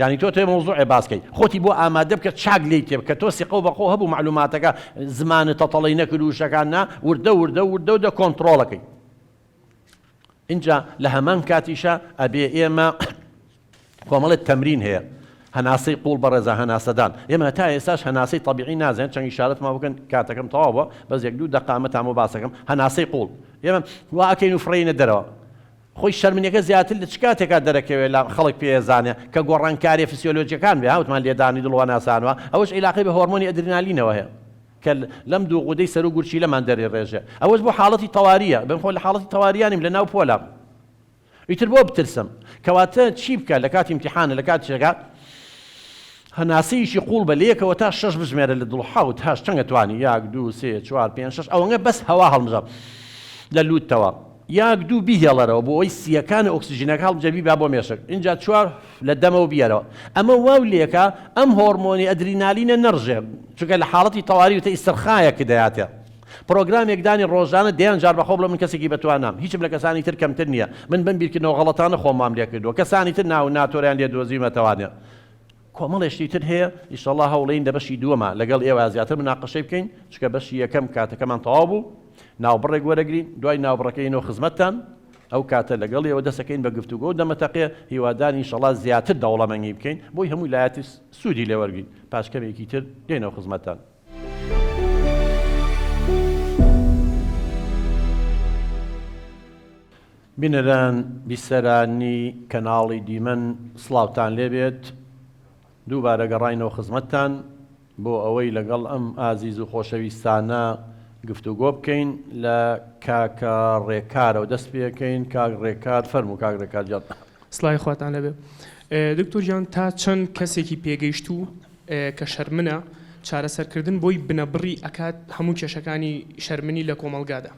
یانی تۆ تۆ مەوزوعێ باس کەی خۆتی بۆ ئامادە بکە چاک لێی تێ بکە تۆ سیقە و بەخۆ هەبوو مەعلوماتەکە زمانت تەتەڵەی نەکرد وشەکان نا وردە وردە وردە وردە کۆنتڕۆڵەکەی ئینجا لە هەمان کاتیشا ئەبێ ئێمە کۆمەڵێک تەمرین هەیە هەناسەی قوڵ بەڕێزە هەناسەدان ئێمە تا ئێستاش هەناسەی تەبیعی نازانین چەند ئیشارەتمان بکەن کاتەکەم تەواو بووە بەس یەک دوو دەقە ئەمەتان بۆ باسەکەم هەناسەی قوڵ ئێمە وا ئەکەین و فڕێینە دەرەوە خۆی شەرمنیەکە زیاتر لە چ کاتێکا دەرەکەوێت لە خەڵک پێزانێ کە گۆڕانکاریە فسیۆلۆجیەکان بێ هاوتمان لێدانی دڵ وەناسانوە ئەوەش عیلاقەی بە هۆرمۆنی ئەدرینالینەوە هەیە کە لەم دوو غودەی سەرو گورچیلەمان دەریڕێژێ ئەوەش بۆ حاڵەتی تەواریە بم خۆ لە حاڵەتی تەواریانیم لە ناو پۆلام ئیتر بۆ بترسم کەواتە چی بکە لە کاتی ئیمتیحانە لە کاتی شەکا هەناسەیەکی قوڵ بە لەیەکەوە تا شەش بژمێرە لە دڵ حەوت هەشت چەنگە توانی یاک دوو سێ چوار پێنج شەش ئەوەنگە بەس هەوا هەڵمژە لە لوتەوە یاک دوو بیهێڵەرەوە بۆ ئەوەی سیەکان و ئۆکسجینەکە هەڵبجە بیبا بۆ مێشک ئینجا چوار لە دەمەوە بیەرەوە ئەمە واو لێکا ئەم هۆرمۆنی ئەدرینالینە نەڕژێ چونکە لە حاڵەتی تەواری وتە ئیسترخایەک دەیاتێ پرۆگرامێک دانی ڕۆژانە دەیان جار بەخۆ بڵێ من کەسێکی بەتوانام هیچم لە کەسانی تر کەمتر نییە من بەم بیرکردنەوە غەڵەتانە خۆم وام لێکردووە کەسانی تر ناو ناتۆریان لێ دۆزیومەتەوانێ کۆمەڵێ شتی تر هەیە ئیشەڵا هەوڵین لە بەشی دووەما لەگەڵ ئێوە زیاتر مناقەشەی بکەین چونکە بەشی یەکەم کاتەکەمان تەواو بوو ناوبڕێک وەرەگرین دوای ناوبڕەکەینەوە خزمەتتان ئەو کاتە لەگەڵ ئێوە دەسەکەین بە گفتوگۆ و دەمەتەقێ هیوادارین ئیشەڵا زیاتر دەوڵەمەنگی بکەین بۆی هەموو لایەتی سوودی لێ وەرگرین پاش کەمێکی تر دێنەوە خزمەتتان. بینەران بیسەرانی کەناڵی دیمەن سڵاوتان لێبێت دووبارە گەڕاینەوە خزمەتتان بۆ ئەوەی لەگەڵ ئەم ئازیز و خۆشەویستانە گفتوگۆ بکەین لە کاکە ڕێکارەوە دەست پێکەین کاک ڕێکار فەرموو کاک ڕێکار گیان. سڵاوی خواتان لێبێ دکتۆر گیان تا چەند کەسێکی پێگەیشتوو کە شەرمنە چارەسەرکردن بۆی بنەبڕی ئەکات هەموو کێشەکانی شەرمنی لە کۆمەڵگادا؟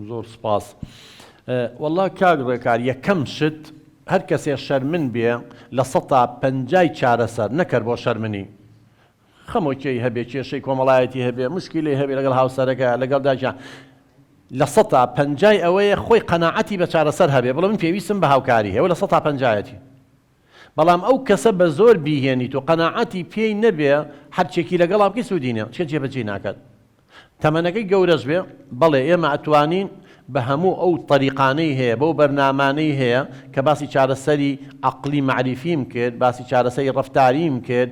زۆر سوپاس. وەڵا کاک ڕێکار یەکەم شت هەر کەسێ شەرمن بێ لە سەتا پەنجای چارەسەر نەکەر بۆ شەرمنی خەمۆکیی هەبێ کێشەی کۆمەڵایەتی هەبێ مشکیلەی هەبێ لەگەڵ هاوسەرەکە لەگەڵ دایکە لە سەتا پەنجای ئەوەیە خۆی قەناعەتی بە چارەسەر هەبێ بڵێ من پێویستم بە هاوکاری هەیە لە سەتا پەنجایەتی بەڵام ئەو کەسە بە زۆر بیهێنیت و قەناعەتی پێی نەبێ هەرچێکی لەگەڵا بکەی سوودی نیە چونکە جێبەجێی ناکات تەمەنەکەی گەورەش بێ بەڵێ ئێمە ئەتوانین بە هەموو ئەو تەریقانەی هەیە بەو بەرنامانەی هەیە کە باسی چارەسەری عەقڵی مەعریفیم کرد باسی چارەسەری ڕەفتاریم کرد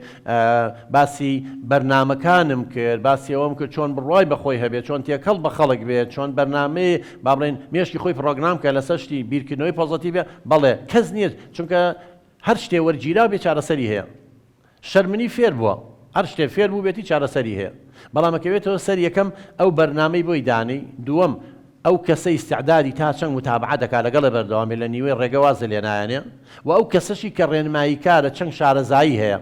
باسی بەرنامەکانم کرد باسی ئەوەم کرد چۆن بڕوای بە خۆی هەبێ چۆن تێکەڵ بە خەڵک بێ چۆن بەرنامەی با بڵێن مێشکی خۆی پڕۆگرام کە لەسەر شتی بیرکردنەوەی پۆزەتیڤ بێ بەڵێ کەس نییە چونکە هەر شتێ وەرگیراو بێ چارەسەری هەیە شەرمنی فێر بووە هەر شتێ فێر بووبێتی چارەسەری هەیە بەڵام ئەکەوێتەوە سەر یەکەم ئەو بەرنامەی بۆی دانێی دووەم ئەو کەسە ئیستعدادی تا چەند متابعە دەکا لەگەڵێ بەردەوام بێ لە نیوەی ڕێگە وازێ لێ نایەنێ و ئەو کەسەشی کە ڕێنماییکارە چەند شارەزایی هەیە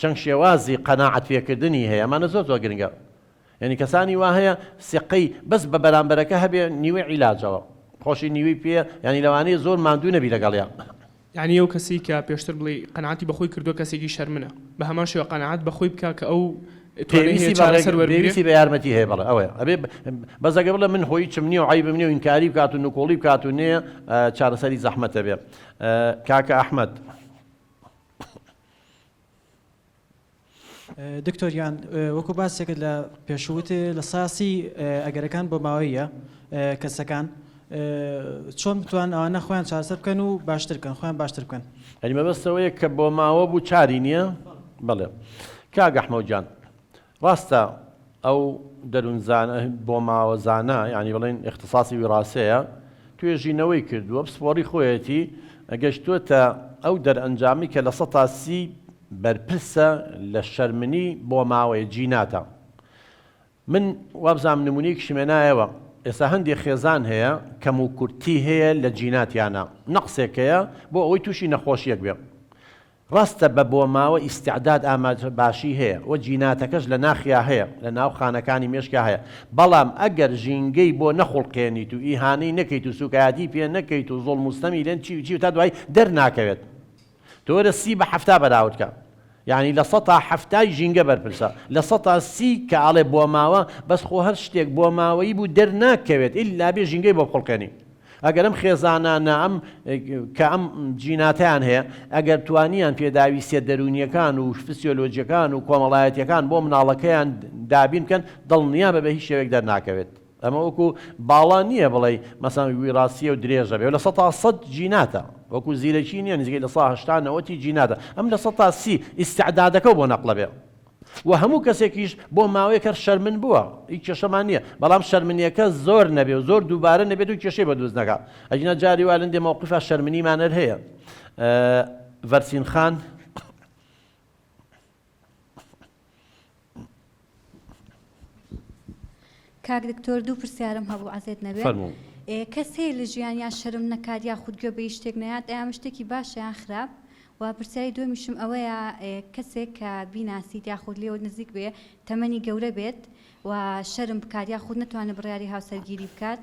چەند شێوازی قەناعەت پێکردنی هەیە ئەمانە زۆر زۆر گرنگە یانی کەسانی وا هەیە سیقەی بەس بە بەرامبەرەکە هەبێ نیوەی عیلاجەوە خۆشی نیوەی پێ یانی لەوانەیە زۆر ماندوو نەبی لەگەڵیا. یانی ئەو کەسەی کە پێشتر بڵێی قەناعەتی بە خۆی کردووە کەسێکی شەرمنە بە هەمان شێوە قەناعەت بە خۆی بکا کە ئەو توانای هەیە پێویستی بە چارەسەر ڕێگە وەربگرێ. پێویستی بە یارمەتی هەیە بەڵێ ئەوەیە ئەبێ بەس ئەگەر بڵێ من خۆ هیچم نییە و عەیبم نییە و ئینکاری بکات و نکۆڵی بکات و نێ چارەسەری زەحمەتە بێ کاکە ئەحمەد. دکتۆر گیان وەکو باسێکت لە پێشووت لە ساسی ئەگەرەکان بۆ ماوەیە کەسەکان چۆن بتوان ئەوانە خۆیان چارەسەر بکەن و باشتر بکەن خۆیان باشتر بکەن یعنی مەبەست ئەوەیە کە بۆ ماوە بوو چاری نییە؟ بەڵێ کاک ئەحمەو گیان ڕاستە ئەو دەروونزانە بۆماوەزانە یانی بڵێن ئیختساسی ویڕاسەیە توێژینەوەی کردووە پسپۆڕی خۆیەتی گەشتووەتە ئەو دەرئەنجامی کە 30% بەرپرسە لە شەرمنی بۆماوەیە جیناتە من وابزانم نمونەیەکیشم هێنایەوە ئێستا هەندێک خێزان هەیە کەموکورتی هەیە لە جیناتیانە نەقسێک هەیە بۆ ئەوەی تووشی نەخۆشیەک بێ ڕاستە بە بۆماوە ئیستعداد ئامادە باشی هەیە و جیناتەکەش لە ناخیا هەیە لە ناو خانەکانی مێشکیا هەیە بەڵام ئەگەر ژینگەی بۆ نەخوڵقێنیت و ئیهانەی نەکەیت و سوکایەتی پێ نەکەیت و زوڵم و ستەمی لێن چی و چی و تا دوایی دەرناکەوێت تۆ وەرە سی بە 70 بەراورد کە یانی لە سەتا حەفتای ژینگە بەرپرسە لە سەتا سی کە ئەڵێ بۆماوە بەس خۆ هەر شتێک بۆماوەیی بوو دەرناکەوێت ئیلا بێ ژینگەی بۆ بخوڵقێنی ئەگەر ئەم خێزانانە ئەم کە ئەم جیناتیان هەیە ئەگەر توانیان پێداویستیە دەروونیەکان و فسیۆلۆجیەکان و کۆمەڵایەتیەکان بۆ مناڵەکەیان دابین بکەن دڵنیا بە بە هیچ شێوەیەک دەرناکەوێت ئەمە وەکو باڵا نییە بڵێی مەسەن ویڕاسیە و درێژە بێ 100% جیناتە وەکو زیرەکی نییە نزیکەی 80% نەوەتی جیناتە ئەم 30% ئیستعدادەکە بۆ نەقلە بێ و هەموو کەسێکیش بۆ ماوەیەک هەر شەرمن بووە هیچ کێشەمان نییە بەڵام شەرمنیەکە زۆر نەبێ و زۆر دووبارە نەبێت و کێشەی بە دروست نەکا ئەگینا جاری وا لەندێ مەوقفا شەرمنیمان هەر هەیە ڤەرسین خان. کاک دکتۆر دوو پرسیارم هەبوو عەزێت نەبێ فەرموو. کەس هەیە لە ژیانیا شەرم نەکات یاخود گوێ بە هیچ شتێک نەیات ئایا ئەمە شتێکی باشە یان خراپ و پرسیاری دووەمیشم ئەوەیە کەسێک کە بیناسیت یاخود لێوە نزیک بێ تەمەنی گەورە بێت و شەرم بکات یاخود نەتوانێت بڕیاری هاوسەرگیری بکات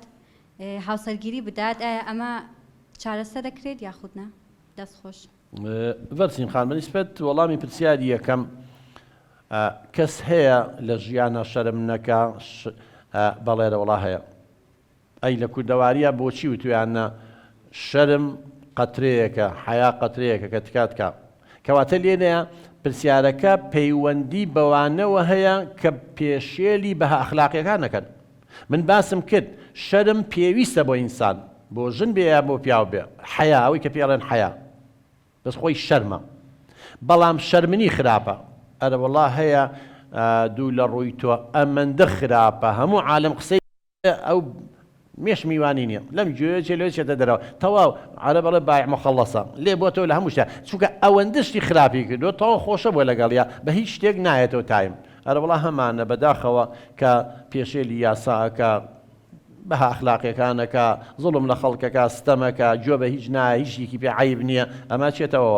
هاوسەرگیری بدات ئایا ئەمە چارەسەر دەکرێت یاخود نا دەست خۆش. ڤەرسین خان بەنیسبەت وەڵامی پرسیاری یەکەم کەس هەیە لە ژیانە شەرم نەکا بەڵێرە وەڵا هەیە ئەی لە کوردەواریە بۆچی وتویانە شەرم قەترەیەکە حەیا قەترەیەکە کە تکا تکا کەواتە لێرەیە پرسیارەکە پەیوەندی بەوانەوە هەیە کە پێشێلی بەها ئەخلاقیەکان نەکەن من باسم کرد شەرم پێویستە بۆ ئینسان بۆ ژن بێ یا بۆ پیاو بێ حەیا ئەوەی کە پێڵێن حەیا بەس خۆی شەرمە بەڵام شەرمنی خراپە ئەرەوەڵا هەیە دوو لە ڕووی تۆ ئەمەندە خراپە هەموو عالم قسەی ئەو مێش میوانی نیە لەم گوێ چێ لەوێ چێتە دەرەوە تەواو عەرەب ئەڵێ بایع مخەڵەسە لێ بۆتەوە لە هەموو شتە چونکە ئەوەندە شتی خراپی کردووە تەواو خۆشە بووە لەگەڵیا بە هیچ شتێک نایەتەوە تایم ئەرە وەڵا هەمانە بەداخەوە کە پێشێلی یاسا ئەکا بەها ئەخلاقیەکان ئەکا زوڵم لە خەڵکەکە ستەمەکە گوێ بە هیچ نایە هیچ شتێکی پێ عەیب نییە ئەمە چێتەوە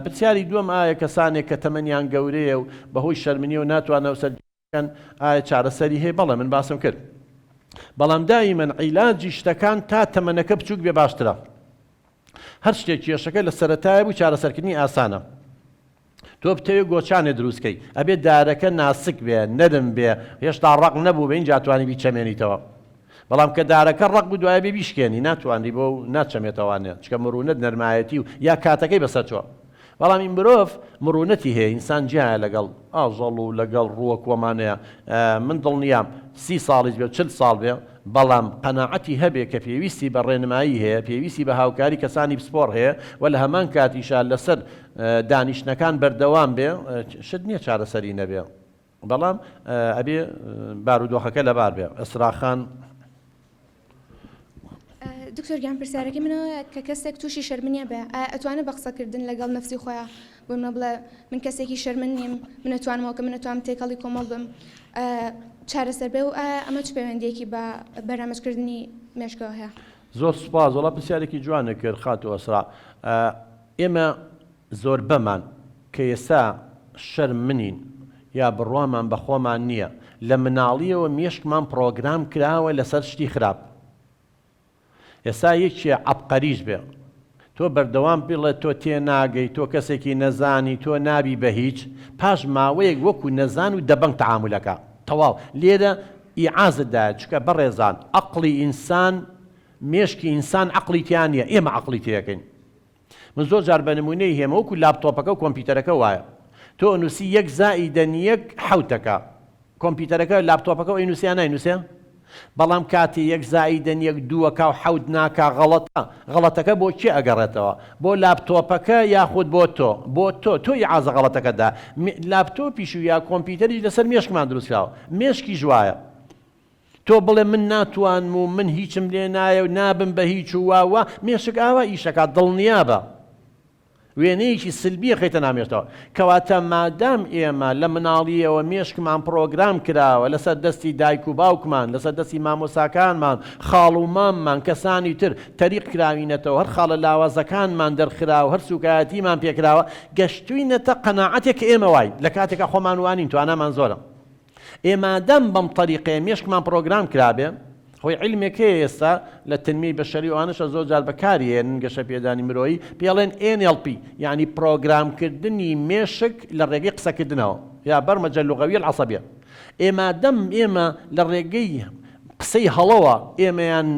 پرسیاری دووەم ئایا کەسانێک کە تەمەنیان گەورەیە و بەهۆی شەرمنیەوە ناتوانەوە سەر بکەن ئایا چارەسەری هەیە؟ بەڵێ من باسم کرد بەڵام دائیمەن عیلاجی شتەکان تا تەمەنەکە بچووک بێ باشترە هەر شتێک کێشەکە لە سەرەتایە بوو چارەسەرکردنی ئاسانە تۆ بتەوێ گۆچانێ دروستکەی ئەبێ دارەکە ناسک بێ نەرم بێ هێشتا ڕق نەبوو بە اینجا توانی بیچەمێنیتەوە بەڵام کە دارەکە ڕق بوو دوایە بێ بیشکێنی ناتوانری بۆ ناچەمێتەوانێ چکە مرونەت نەرمایەتی و یا کاتەکەی بەسەر چوە بەڵام ئی مرۆڤ مڕونەتی هەیە ئینسان جیایە لەگەڵ ئاژەڵ و لەگەڵ ڕووەک وەمانەیە من دڵنیام سی ساڵیش بێ و 40 ساڵ بێ بەڵام قەناعەتی هەبێ کە پێویستی بە ڕێنمایی هەیە پێویستی بە هاوکاری کەسانی پسپۆڕ هەیە و لە هەمان کاتیشا لەسەر دانیشتنەکان بەردەوام بێ شت نییە چارەسەری نەبێ بەڵام ئەبێ بارودۆخەکە لەبار بێ ئەسرا خان. دکتۆر گیان پرسیارەکەی من ئەوەیە کە کەسێک تووشی شەرمنیە بێ ئایا ئەتوانێ بە قسەکردن لەگەڵ نەفسی خۆیا بۆ منە بڵێ من کەسێکی شەرمن نیم من ئەتوانمەوە کە من ئەتوانم تێکەڵی کۆمەڵ بم چارەسەر بێ و ئایا ئەمە چ پەیوەندیەکی بە بەرنامەجکردنی مێشکەوە هەیە؟ زۆر سوپاس وەڵا پرسیارێکی جوانت کرد خاتوو ئەسرا ئێمە زۆربەمان کە ئێستا شەرمنین یا بڕوامان بە خۆمان نییە، لە مناڵییەوە مێشکمان پڕۆگرام کراوە لەسەر شتی خراپ. ئێستا یەکێ عەبقەریش بێ، تۆ بەردەوام بڵێ تۆ تێناگەی، تۆ کەسێکی نەزانی، تۆ نابی بە هیچ، پاش ماوەیەک وەکو نەزان و دەبەنگ تەعامول ئەکا. تەواو. لێرە ئیعازت دایە، چونکە بەڕێزان عەقڵی ئینسان، مێشکی ئینسان عەقڵی تیا نییە، ئێمە عەقڵی تێ ئەکەین. من زۆر جار بە نمونەی هێمە وەکو لاپتۆپەکە و کۆمپیوتەرەکە وایە تۆ ئەنوسی یەک زائیدەن یەک حەوتەکە کۆمپیوتەرەکە لاپتۆپەکە ئەینوسێ یا ناینوسێ؟ بەڵام کاتێ یەک زائیدەن یەک دووەکا و حەوت ناکا غەڵەتە، غەڵەتەکە بۆ کێ ئەگەڕێتەوە؟ بۆ لاپتۆپەکە یاخود بۆ تۆ؟ بۆ تۆ، تۆ ئیعازە غەڵەتەکەت دا. لاپتۆپیش و یا کۆمپیوتەریش لەسەر مێشکمان دروست کراوە. مێشکیش وایە. تۆ بڵێ من ناتوانم و من هیچم لێ نایە و نابم بە هیچ و وا وا، مێشک ئاوا ئیشەکات دڵنیابە. وێنەیەکی سلبی ئەخەیتە ناو مێشکتەوە. کەواتە مادام ئێمە لە مناڵییەوە مێشکمان پڕۆگرام کراوە لەسەر دەستی دایک و باوکمان، لەسەر دەستی مامۆستاکانمان، خاڵ و ماممان، کەسانی تر، تەریق کراوینەتەوە، هەر خاڵە لاوازەکانمان دەرخراوە، هەر سوکایەتیمان پێکراوە، گەشتوینەتە قەناعەتێک کە ئێمە واین، لە کاتێکا خۆمان وانین، توانامان زۆرە. ئێ مادام بەم تەریقەیە مێشکمان پڕۆگرام کرابێ، خۆی عیلمێک هەیە ئێستا لە تنمیەی بەشەری و ئەوانەشە زۆر جار بەکاری ئێنن گەشەپێدانی مرۆیی پێی ئەڵێن NLP یانی پڕۆگرامکردنی مێشک لە ڕێگەی قسەکردنەوە یا برمجە لغویە العصبیە ئێ مادەم ئێمە لە ڕێگەی قسەی هەڵەوە ئێمەیان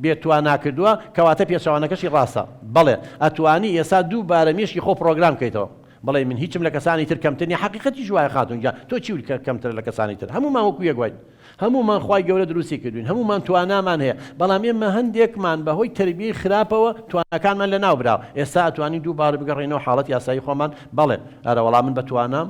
بێتوانا کردووە کەواتە پێچەوانەکەشی ڕاستە بەڵێ ئەتوانی ئێستا دووبارە مێشکی خۆ پڕۆگرام کەیتەوە بڵێی من هیچم لە کەسانی تر کەمتر نیە حەقیقەتیش وایە خاتون گیان تۆ چی کەمترە لە کەسانی تر هەموومان وەکو یەک واین هەموومان خوای گەورە دروستی کردوین هەموومان توانامان هەیە بەڵام ئێمە هەندێکمان بە هۆی تەربیەی خراپەوە تواناکانمان لە ناو براوە ئێستا ئەتوانین دووبارە بگەڕێینەوە حاڵەتی ئاسایی خۆمان بەڵێ ئەرە وەڵا من بە توانام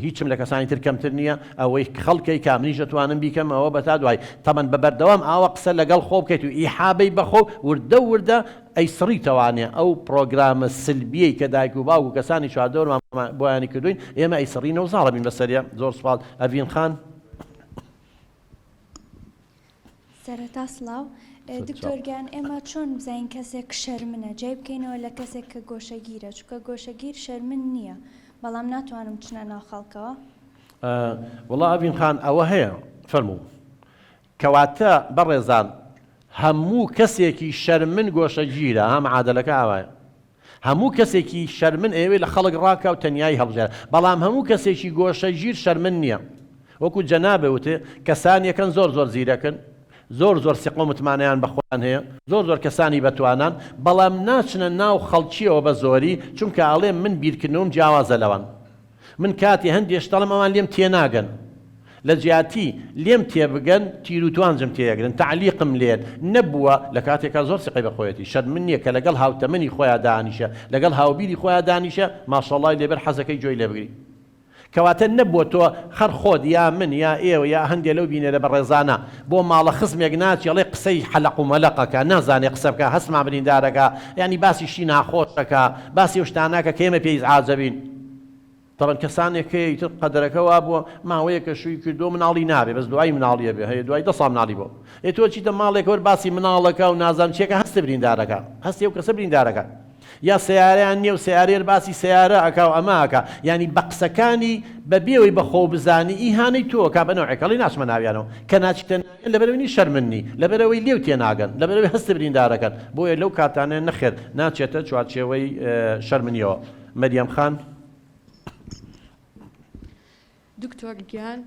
هیچم لە کەسانی تر کەمتر نییە ئەوەی خەڵکەی کا منیش دەتوانم بیکەم ئەوە بەتا دوای تەمەن بە بەردەوام ئاوا قسە لەگەڵ خۆ بکەیت و ئیحابەی بەخۆ وردە وردە ئەیسڕیتەوانێ ئەو پڕۆگرامە سلبیەی کە دایک و باوک و کەسانی چواردەورمان بۆیانی کردوین ئێمە ئەیسڕینەوە زاڵەبین بەسەریا زۆر سوپاس ئەڤین خان. سەرەتا سڵاو دکتۆر گیان ئێمە چۆن بزانین کەسێک شەرمنە جیای بکەینەوە لە کەسێک کە گۆشەگیرە چونکە گۆشەگیر شەرمن نییە بەڵام ناتوانم بچنە ناو خەڵکەوە. وەڵا ئەڤین خان ئەوە هەیە فەرموو. کەواتە بەڕێزان هەموو کەسێکی شەرمن گۆشەگیرە ها معادەلەکە ئاوایە هەموو کەسێکی شەرمن ئەیەوێ لە خەڵک ڕاکا و تەنیایی هەڵبژێرێ بەڵام هەموو کەسێکی گۆشەگیر شەرمن نییە وەکو جەنابت وتێ کەسانێکن زۆر زۆر زیرەکن زۆر زۆر سیقە و متمانەیان بە خۆیان هەیە زۆر زۆر کەسانی بەتوانان بەڵام ناچنە ناو خەڵکیەوە بە زۆری چونکە ئەڵێ من بیرکردنەوەم جیاوازە لەوان من کاتێ هەندێ شت ئەڵێم ئەوان لێم تێناگەن لە جیاتی لێم تێبگەن تیر و توانجم تێگرن تەعلیقم لێن نەبووە لە کاتێکا زۆر سیقەی بە خۆیەتی شەرمن نییە کە لەگەڵ هاوتەمەنی خۆیا دانیشە لەگەڵ هاوبیری خۆیا دانیشە ماشەڵای لێبەر حەزەکەی گوێی لێ بگری کەواتە نەبووە تۆ هەر خۆت یا من یا ئێوە یا هەندێ لەو بینەرە بەڕێزانە بۆ ماڵە خزمێک ناچی ئەڵێ قسەی حەلەق و مەلەق ئەکا نازانێ قسە بکا هەستمان بریندارەکا یانی باسی شتی ناخۆش ئەکا باسی ئەو شتانە ئەکا کە ئێمە پێی ئیزعاج ئەبین تەبەن کەسانێک هەیە ئیتر قەدەرەکە وابووە ماوەیەکە شووی کردووە مناڵی نابێ بەس دوای مناڵی ئەبێ هەیە دوای دە ساڵ مناڵی بۆ ئێ تۆ چیتە ماڵێک وەر باسی مناڵەکە و نازانم چیەکە هەستە بریندارەکە هەستی ئەو کەسە بریندارەکە یا سەیارەیان نیە و سەیارەیەر باسی سەیارە ئەکا و ئەمە ئەکا یانی بە قسەکانی بە بێ ئەوەی بە خۆو بزانی ئیهانەی تۆ ئەکا بە نەوعێک ئەڵێی ناچمە ناویانەوە کە ناچیتە ناویان لەبەرئەوەی نی شەرمن نی لەبەرئەوەی لێو تێناگەن لەبەرئەوەی هەست بریندارەکەن بۆیە لەو کاتانە نەخێر ناچێتە چوارچێوەی شەرمنیەوە مەریەم خان. دکتۆر گیان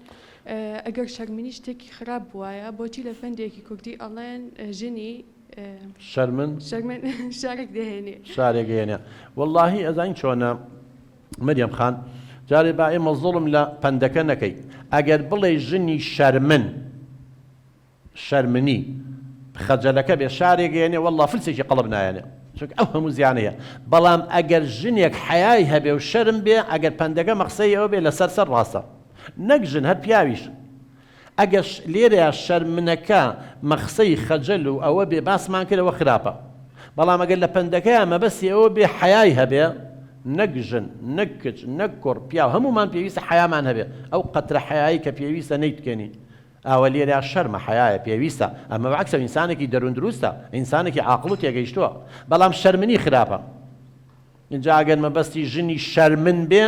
ئەگەر شەرمنی شتێکی خراپ بوایە بۆچی لە پەندێکی کوردی ئەڵێن ژنی شەرمن شەرمن شارێک دەهێنێ شارێک دەهێنێ وەڵاهی ئەزانی چۆنە مەریەم خان جارێ با ئێمە زوڵم لە پەندەکە نەکەی ئەگەر بڵێ ژنی شەرمن شەرمنی خەجەلەکە بێ شارێک ئەیەنێ وەڵڵا فلسێکی قەڵب نایەنێ چونکە ئەو هەموو زیانەیە بەڵام ئەگەر ژنێک حەیای هەبێ و شەرم بێ ئەگەر پەندەکە مەخسەی ئەوە بێ لەسەر سەر ڕاستە نەک ژن هەر پیاویش ئەگەر لێرەیا شەرمنەکە مەخسەی خەجەل و ئەوە بێ باسمان کرد ئەوە خراپە بەڵام ئەگەر لە پەندەکەیا مەبەستی ئەوە بێ حەیای هەبێ نەک ژن نەک کچ نەک کوڕ پیاو هەموومان پێویستە حەیامان هەبێ ئەو قەترە حەیایی کە پێویستە نەیتکەنین ئەوە لێرە شەرمە حەیایە پێویستە ئەمە بەعەکسە ئینسانێکی دەروون دروستە ئینسانێکی عاقڵ و تێگەیشتووە بەڵام شەرمنی خراپە ئینجا ئەگەر مەبەستی ژنی شەرمن بێ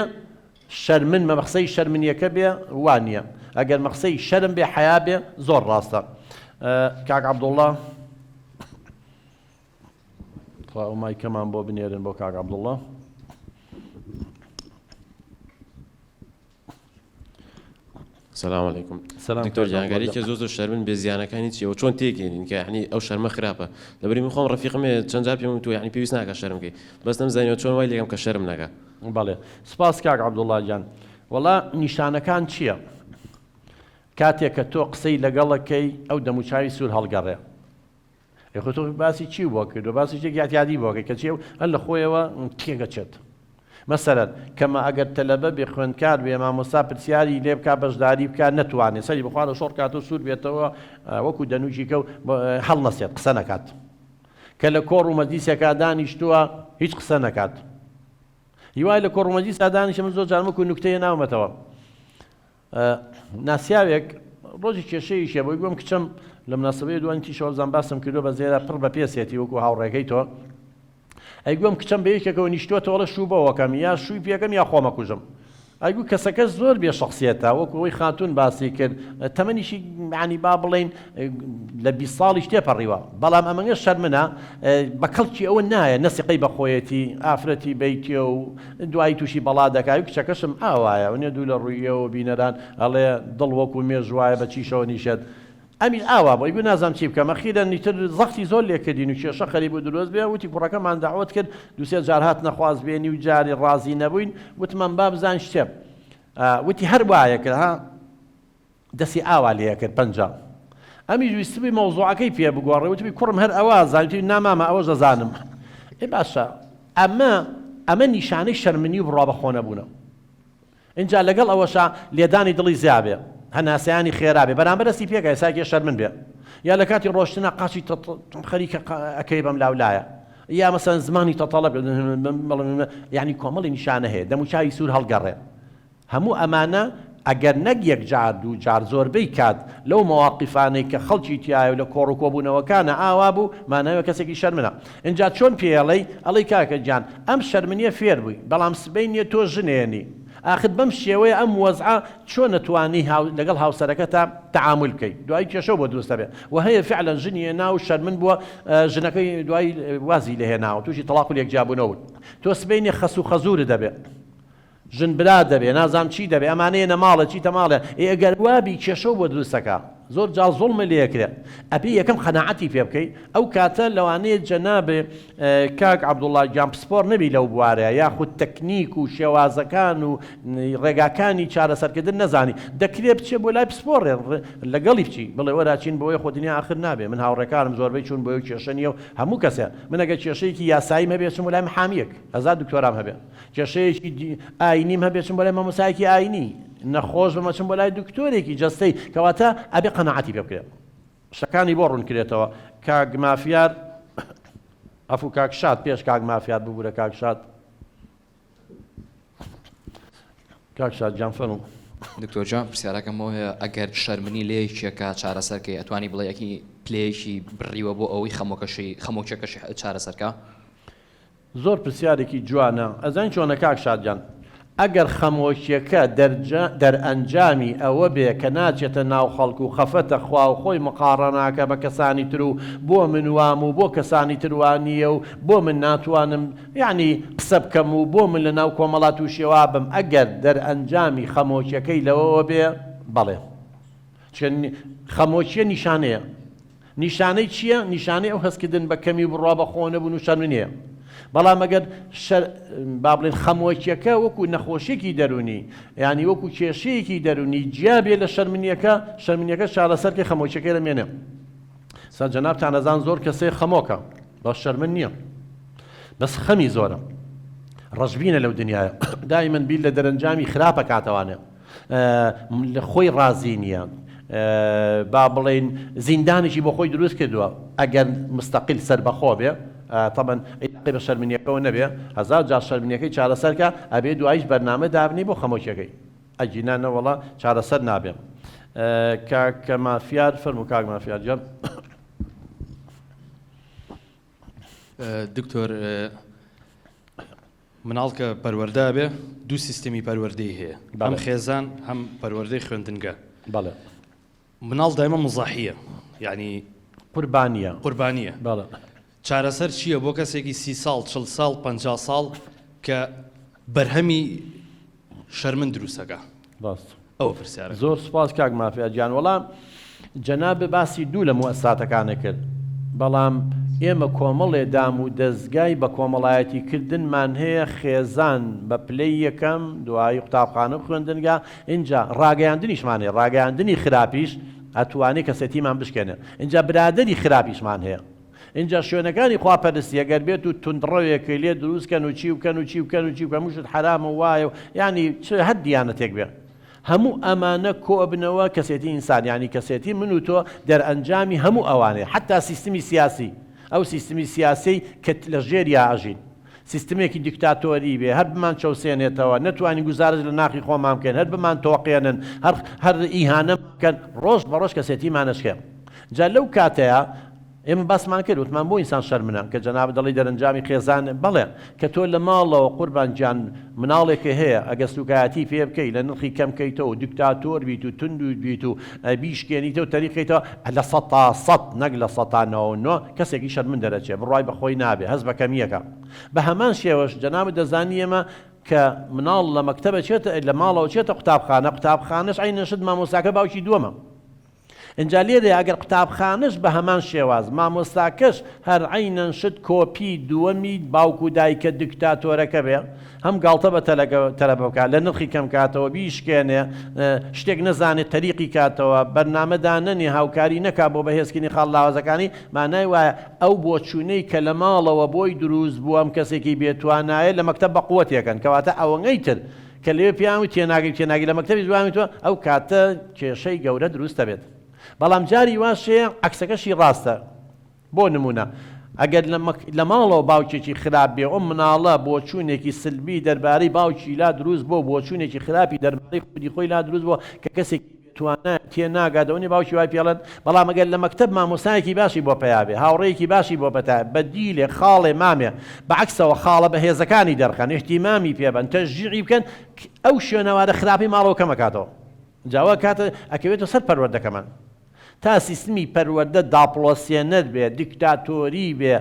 شەرمن مەبەخسەی شەرمنیەکە بێ وا نییە ئەگەر مەخسەی شەرم بێ حەیا بێ زۆر ڕاستە کاک عەبدوڵڵا تخوا ئەو مایکەمان بۆ بنێرن بۆ کاک عەبدوڵڵا. سلام علیکم سلام دکتۆر کاک گیان گەر عەبدوڵڵا یەکێ زۆر زۆر شەرمن بێ زیانەکانی چیە و چۆن تێگەینین کە یعنی ئەو شەرمە خراپە لەبەری من خۆم ڕەفیقم هەیە چەند جار پێم وتووە یعنی پێویست ناکا شەرم کەی بەس نەمزانیوە چۆن وای لێکەم کە شەرم نەکا. بەڵێ سپاس کاک عەبدوڵڵا گیان وەڵا نیشانەکان چییە؟ کاتێک کە تۆ قسەی لەگەڵەکەی ئەو دەموچاوی سوور هەڵگەڕێ. ئەی خۆ تۆ باسی چی بۆ کردوە باسی شتێکی ئەعتیادی بۆ کەی کەچی ئەو هەر لە خۆیەوە تێگەچێت مەسەلەن کەمە ئەگەر تەلەبە بێ خوێندکار بێ مامۆستا پرسیاری لێ بکا بەشداری بکا نەتوانێ سەری بخوارە شۆڕ کات و سوور بێتەوە وەکو دەنوکی کە و هەڵنەسێت قسە نەکات کە لە کۆڕ و مەجلیسێکا دانیشتووە هیچ قسە نەکات هیوای لە کۆڕ و مەجلیسا دانیشە من زۆر جار وەکو نوکتەیە ناومەتەوە ناسیاوێک ڕۆژی کێشەیەکی هەبوو گوم کچم لە مناسبەی دوانی تیشەوە بزان باسم کردو بە زێرە پڕ بە پێسێتی وەکو هاوڕێکەی تۆ ئەی گوم کچم بە یەکێکەوە نیشتووەتەوە ئەڵێ شوو بەوەکەم یا شووی پێکەم یا خۆمەکوژم ئەیگو کەسەکە زۆر بێ شخصیەتە وەکو ئەوەی خاتون باسی کرد تەمەنیشی عنی با بڵین لە 20 ساڵیش تێپەڕیوە بەڵام ئەمەگە شەرمنە بە کەڵکی ئەوە نایە نەسیقەی بەخۆیەتی ئافرەتی بیتێ و دوایی توشی بەڵا دەکای و کچەکەشم ئاوایە ونیە دوو لە ڕووی ئێوە بینەران ئەڵێ دڵ وەکو مێژ وایە بە چیشەوە نیشێت ئەمیش ئاوا بوو ئەیگوت نازانم چی بکەم ئەخیرەن ئیتر زەختی زۆر لێ کردین و کێشە خەریک بوو دروست بێ وتی کوڕەکەمان دەعوەت کرد دوو سێ جار هاتنە خوازبێنی و جاری ڕازی نەبووین وتمان با بزانین شتێ وتی هەر وایە کرد ها دەستی ئاوا لێ ئەکرد پەنجە. ئەمیش ویستبووی مەوزوعەکەی پێ بگۆڕێ وتبووی کوڕم هەر ئەوە ئەزانی وتی نا مامە ئەوەش دەزانم. ئێ باشە ئەمە ئەمە نیشانەی شەرمنی و بڕوا بە خۆ نەبوونە. ئینجا لەگەڵ ئەوەشا لێدانی دڵی زیا بێ، هەناسەیانی خێرا بێ، بەرامبەر دەستی پێکا ئێستا کێ شەرمن بێ. یا لە کاتی ڕۆشتنا قاچی خەریکە ئەکەوێ بەم لاو لایە. یا مەسەلەن زمانی تەتەڵە بێ یانی کۆمەڵی نیشانە هەیە دەموچاوی سوور هەڵگەڕێ. هەموو ئەمانە ئەگەر نەک یەک جار دوو جار زۆربەی کات لەو مەواقیفانەی کە خەڵکی تیایە و لە کۆڕ و کۆبوونەوەکانە ئاوا بوو مانای وایە کەسێکی شەرمنە ئینجا چۆن پێی ئەڵێی ئەڵێی کاکە گیان ئەم شەرمنیە فێر بووی بەڵام سبەینێ تۆ ژنێنی ئاخر بەم شێوەیە ئەم وەزعە چۆن ئەتوانی هاو لەگەڵ هاوسەرەکەتا تەعامول بکەی دوایی کێشەو بۆ دروست ئەبێ وە هەیە فعلا ژنی هێنا و شەرمن بووە ژنەکەی دوایی وازی لێ هێناوە تووشی تەڵاق و لێکجیابوونەوە بوون تۆ سبەینێ خەسوو خەزوورت ئەبێ ژن برا دەبێ نازانم چی دەبێ ئەمانە یەنە ماڵێ چیتە ماڵێ ئێ گەر وابی کێشەو بۆ دروست ئەکا زۆر جار زوڵمت لێ ئەکرێ ئەبێ یەکەم قەناعەتی پێ بکەی ئەو کاتە لەوانەیە جەنابێ کاک عەبدوڵا گیان پسپۆر نەبی لەو بوارە یاخود تەکنیک و شێوازەکان و ڕێگاکانی چارەسەرکردن نەزانی دەکرێ بچێ بۆ لای پسپۆڕێ لەگەڵی بچی بڵێ وەرا چین بۆیە خۆ دنیا ئاخر نابێ من هاوڕێکانم زۆربەی چوون بۆیە کێشە نییە و هەموو کەسێ من ئەگەر کێشەیەکی یاساییم هەبێ چم بۆ لای محامیەک هەزار دکتۆرام هەبێ کێشەیەکی ئاینیم هەبێ چم بۆ لای مامۆستایەکی ئاینی، نەخۆش بم ئەچم بۆ لای دکتۆرێکی جەستەی، کەواتە ئەبێ قەناعەتی پێ بکرێ شتەکانی بۆ ڕوون کرێتەوە. کاک مافیار عەفو کاک شاد پێش کاک مافیار ببورە کاک شاد. کاک شاد گیان فەرموو. دکتۆر جان پرسیارەکەم ئەوەیە ئەگەر شەرمنی لە یەکێکا چارەسەر کەی ئەتوانی بڵێ یەکی پلەیەکی بڕیوە بۆ ئەوەی خەمۆکەشی خەمۆکیەکەشی چارەسەر کا؟ زۆر پرسیارێکی جوانە ئەزانی چۆنە کاک شاد گیان ئەگەر خەمۆکیەکە دەرئەنجامی ئەوە بێ کە ناچێتە ناو خەڵک و خەفەتە خوا و خۆی مقاڕەناکە بە کەسانی تر و بۆ من وام و بۆ کەسانی تر وا نییە و بۆ من ناتوانم یەعنی قسە بکەم و بۆ من لە ناو کۆمەڵا تووشی وا بم ئەگەر دەرئەنجامی خەمۆکیەکەی لەوەوە بێ بەڵێ چونکە خەمۆکیە نیشانەیە نیشانەی چییە؟ نیشانەی ئەو هەستکردن بە کەمی و بڕوا بە خۆ نەبوون و شەرمنییە. بەڵام ئەگەر شەر با بڵێین خەمۆکییەکە وەکو نەخۆشییەکی دەروونی یانی وەکو کێشەیەکی دەروونی جیا بێ لە شەرمنییەکە، شەرمنییەکە چارەسەر کەی خەمۆکییەکەی دەمێنێ. سا جەنابتان ئەزان زۆر کەسێ خەمۆکە بەس شەرمن نییە. بەس خەمی زۆرە. ڕەشبینە لەو دنیایە. دایمەن بیر لە دەرەنجامی خراپ ئەکاتەوانێ. لە خۆی ڕازی نییە با بڵێین زیندانێکی بۆ خۆی دروست کردووە ئەگەر مستەقیل سەربەخۆ بێ تەبەن عیلاقەی بە شەرمنیەکەوە نەبێ هەزار جار شەرمنیەکەی چارەسەرکە ئەبێ دوایش بەرنامە دابنێ بۆ خەمۆکیەکەی ئەگینا نەوەڵا چارەسەر نابێ کاک مافیار فەرموو کاک مافیار گیان. دکتۆر مناڵ کە پەروەردە ئەبێ دوو سیستەمی پەروەردەی هەیە هەم خێزان هەم پەروەردەی خوێندنگە بەڵێ مناڵ دایمە مزاحیە یعنی قوربانیە قوربانیە بەڵێ چارەسەر چییە بۆ کەسێکی سی ساڵ چل ساڵ پ ساڵ کە بەرهەمی شەرمن دروستەکە ڕاست ئەوە پرسیارەکەم. زۆر سوپاس کاک مافیا گیان وەڵا جەنابت باسی دوو لە موئەسساتەکانت کرد بەڵام. ئێمە کۆمەڵێ دام و دەزگای بە کۆمەڵایەتی کردنمان هەیە، خێزان بە پلەی یەکەم، دوایی قوتابخانە و خوێندنگا، ئینجا ڕاگەیاندنیشمان هەیە، ڕاگەیاندنی خراپیش ئەتوانێ کەسێتیمان بشکێنێ، ئینجا برادەری خراپیشمان هەیە، ئینجا شوێنەکانی خواپەرستی ئەگەر بێت و توندڕەوێکی لێ دروست کەن و چی بکەن و چی بکەن و چی بکەن هەموو شت حەرامە و وایە و یانی چ هەر دیانەتێک بێ هەموو ئەمانە کۆئەبنەوە کەسێتی ئینسان یانی کەسێتی من و تۆ دەرئەنجامی هەموو ئەوانەیە حەتا سیستمی سیاسی ئەو سیستمی سیاسیەی کە لە ژێریا ئەژین سیستمێکی دیکتاتۆری بێ هەر بمان چەوسێنێتەوە نەتوانین گوزارش لە ناخی خۆمان بکەین هەر بمان تۆقێنن هەر هەر ئیهانەمان بکەن ڕۆژ بە ڕۆژ کەسێتیمان ئەشکێ جا لەو کاتەیا ئێمە باسمان کرد وتمان بۆ ئینسان شەرمنە کە جەنابت دەڵێی دەرەنجامی خێزان بەڵێ کە تۆ لە ماڵەوە قوربان گیان مناڵێکە هەیە ئەگەر سوکایەتی پێ بکەی لە نرخی کەم کەیتەوە و دیکتاتۆر بیت و توند بیت و بیشکێنیتەوە تەریقیتەوە 100% نەک 99% کەسێکی شەرمن دەرەچێ بڕوای بە خۆی نابێ هەست بە کەمییەکە بە هەمان شێوەش جەنابت دەزانی ئێمە کە مناڵ لە مەکتەبە چێتە لە ماڵەوە چێتە قوتابخانە قوتابخانەش عەینەن شت مامۆستاکە باوکی دووەمە ئینجا لێرەیا ئەگەر قوتابخانەش بە هەمان شێواز مامۆستاکەش هەر عەینەن شت کۆپی دووەمی باوک و دایکە دکتاتۆرەکە بێ هەم گاڵتە بە تەلەبە بکا لە نرخی کەم کاتەوە بیشکێنێ شتێک نەزانێ تەریقی کاتەوە بەرنامە دانەنێ هاوکاری نەکا بۆ بەهێزکردنی خاڵ لاوازەکانی مانای وایە ئەو بۆچوونەی کە لە ماڵەوە بۆی دروست بووە ئەم کەسێکی بێتوانایە لە مەکتەب بەقوەتێکەن کەواتە ئەوەنەی تر کە لەوێ پێیان وت تێناگەی تێناگەی لە مەکتەبیش وایان وتوە ئەو کاتە کێشەی گەورە دروست دەبێت بەڵام جاری واش هەیە عەکسەکەشی ڕاستە بۆ نمونە ئەگەر لە ماڵەوە باوکێکی خراپ بێ ئەو مناڵە بۆچوونێکی سلبی دەربارەی باوکی لا دروست بۆ بۆچوونێکی خراپی دەربارەی خودی خۆی لا دروست بۆ کە کەسێکی توانایە تێناگات ئەوە نیە باوکی وای پێڵێن بەڵام ئەگەر لە مەکتەب مامۆستایەکی باشی بۆ پەیا بێ هاوڕێیەکی باشی بۆ پەتا بەدیلێ خاڵێ مامێ بە عەکسەوە خاڵە بەهێزەکانی دەرخەن ئیهتیمامی پێ بەن تەشجیعی بکەن ئەو شوێنەوارە خراپەی ماڵەوە کەم ئەکاتەوە جا ئەوە کاتە ئەکەوێتە سەر پەروەردەکەمان تا سیستمی پەروەردە داپڵۆسێنەر بێ دیکتاتۆری بێ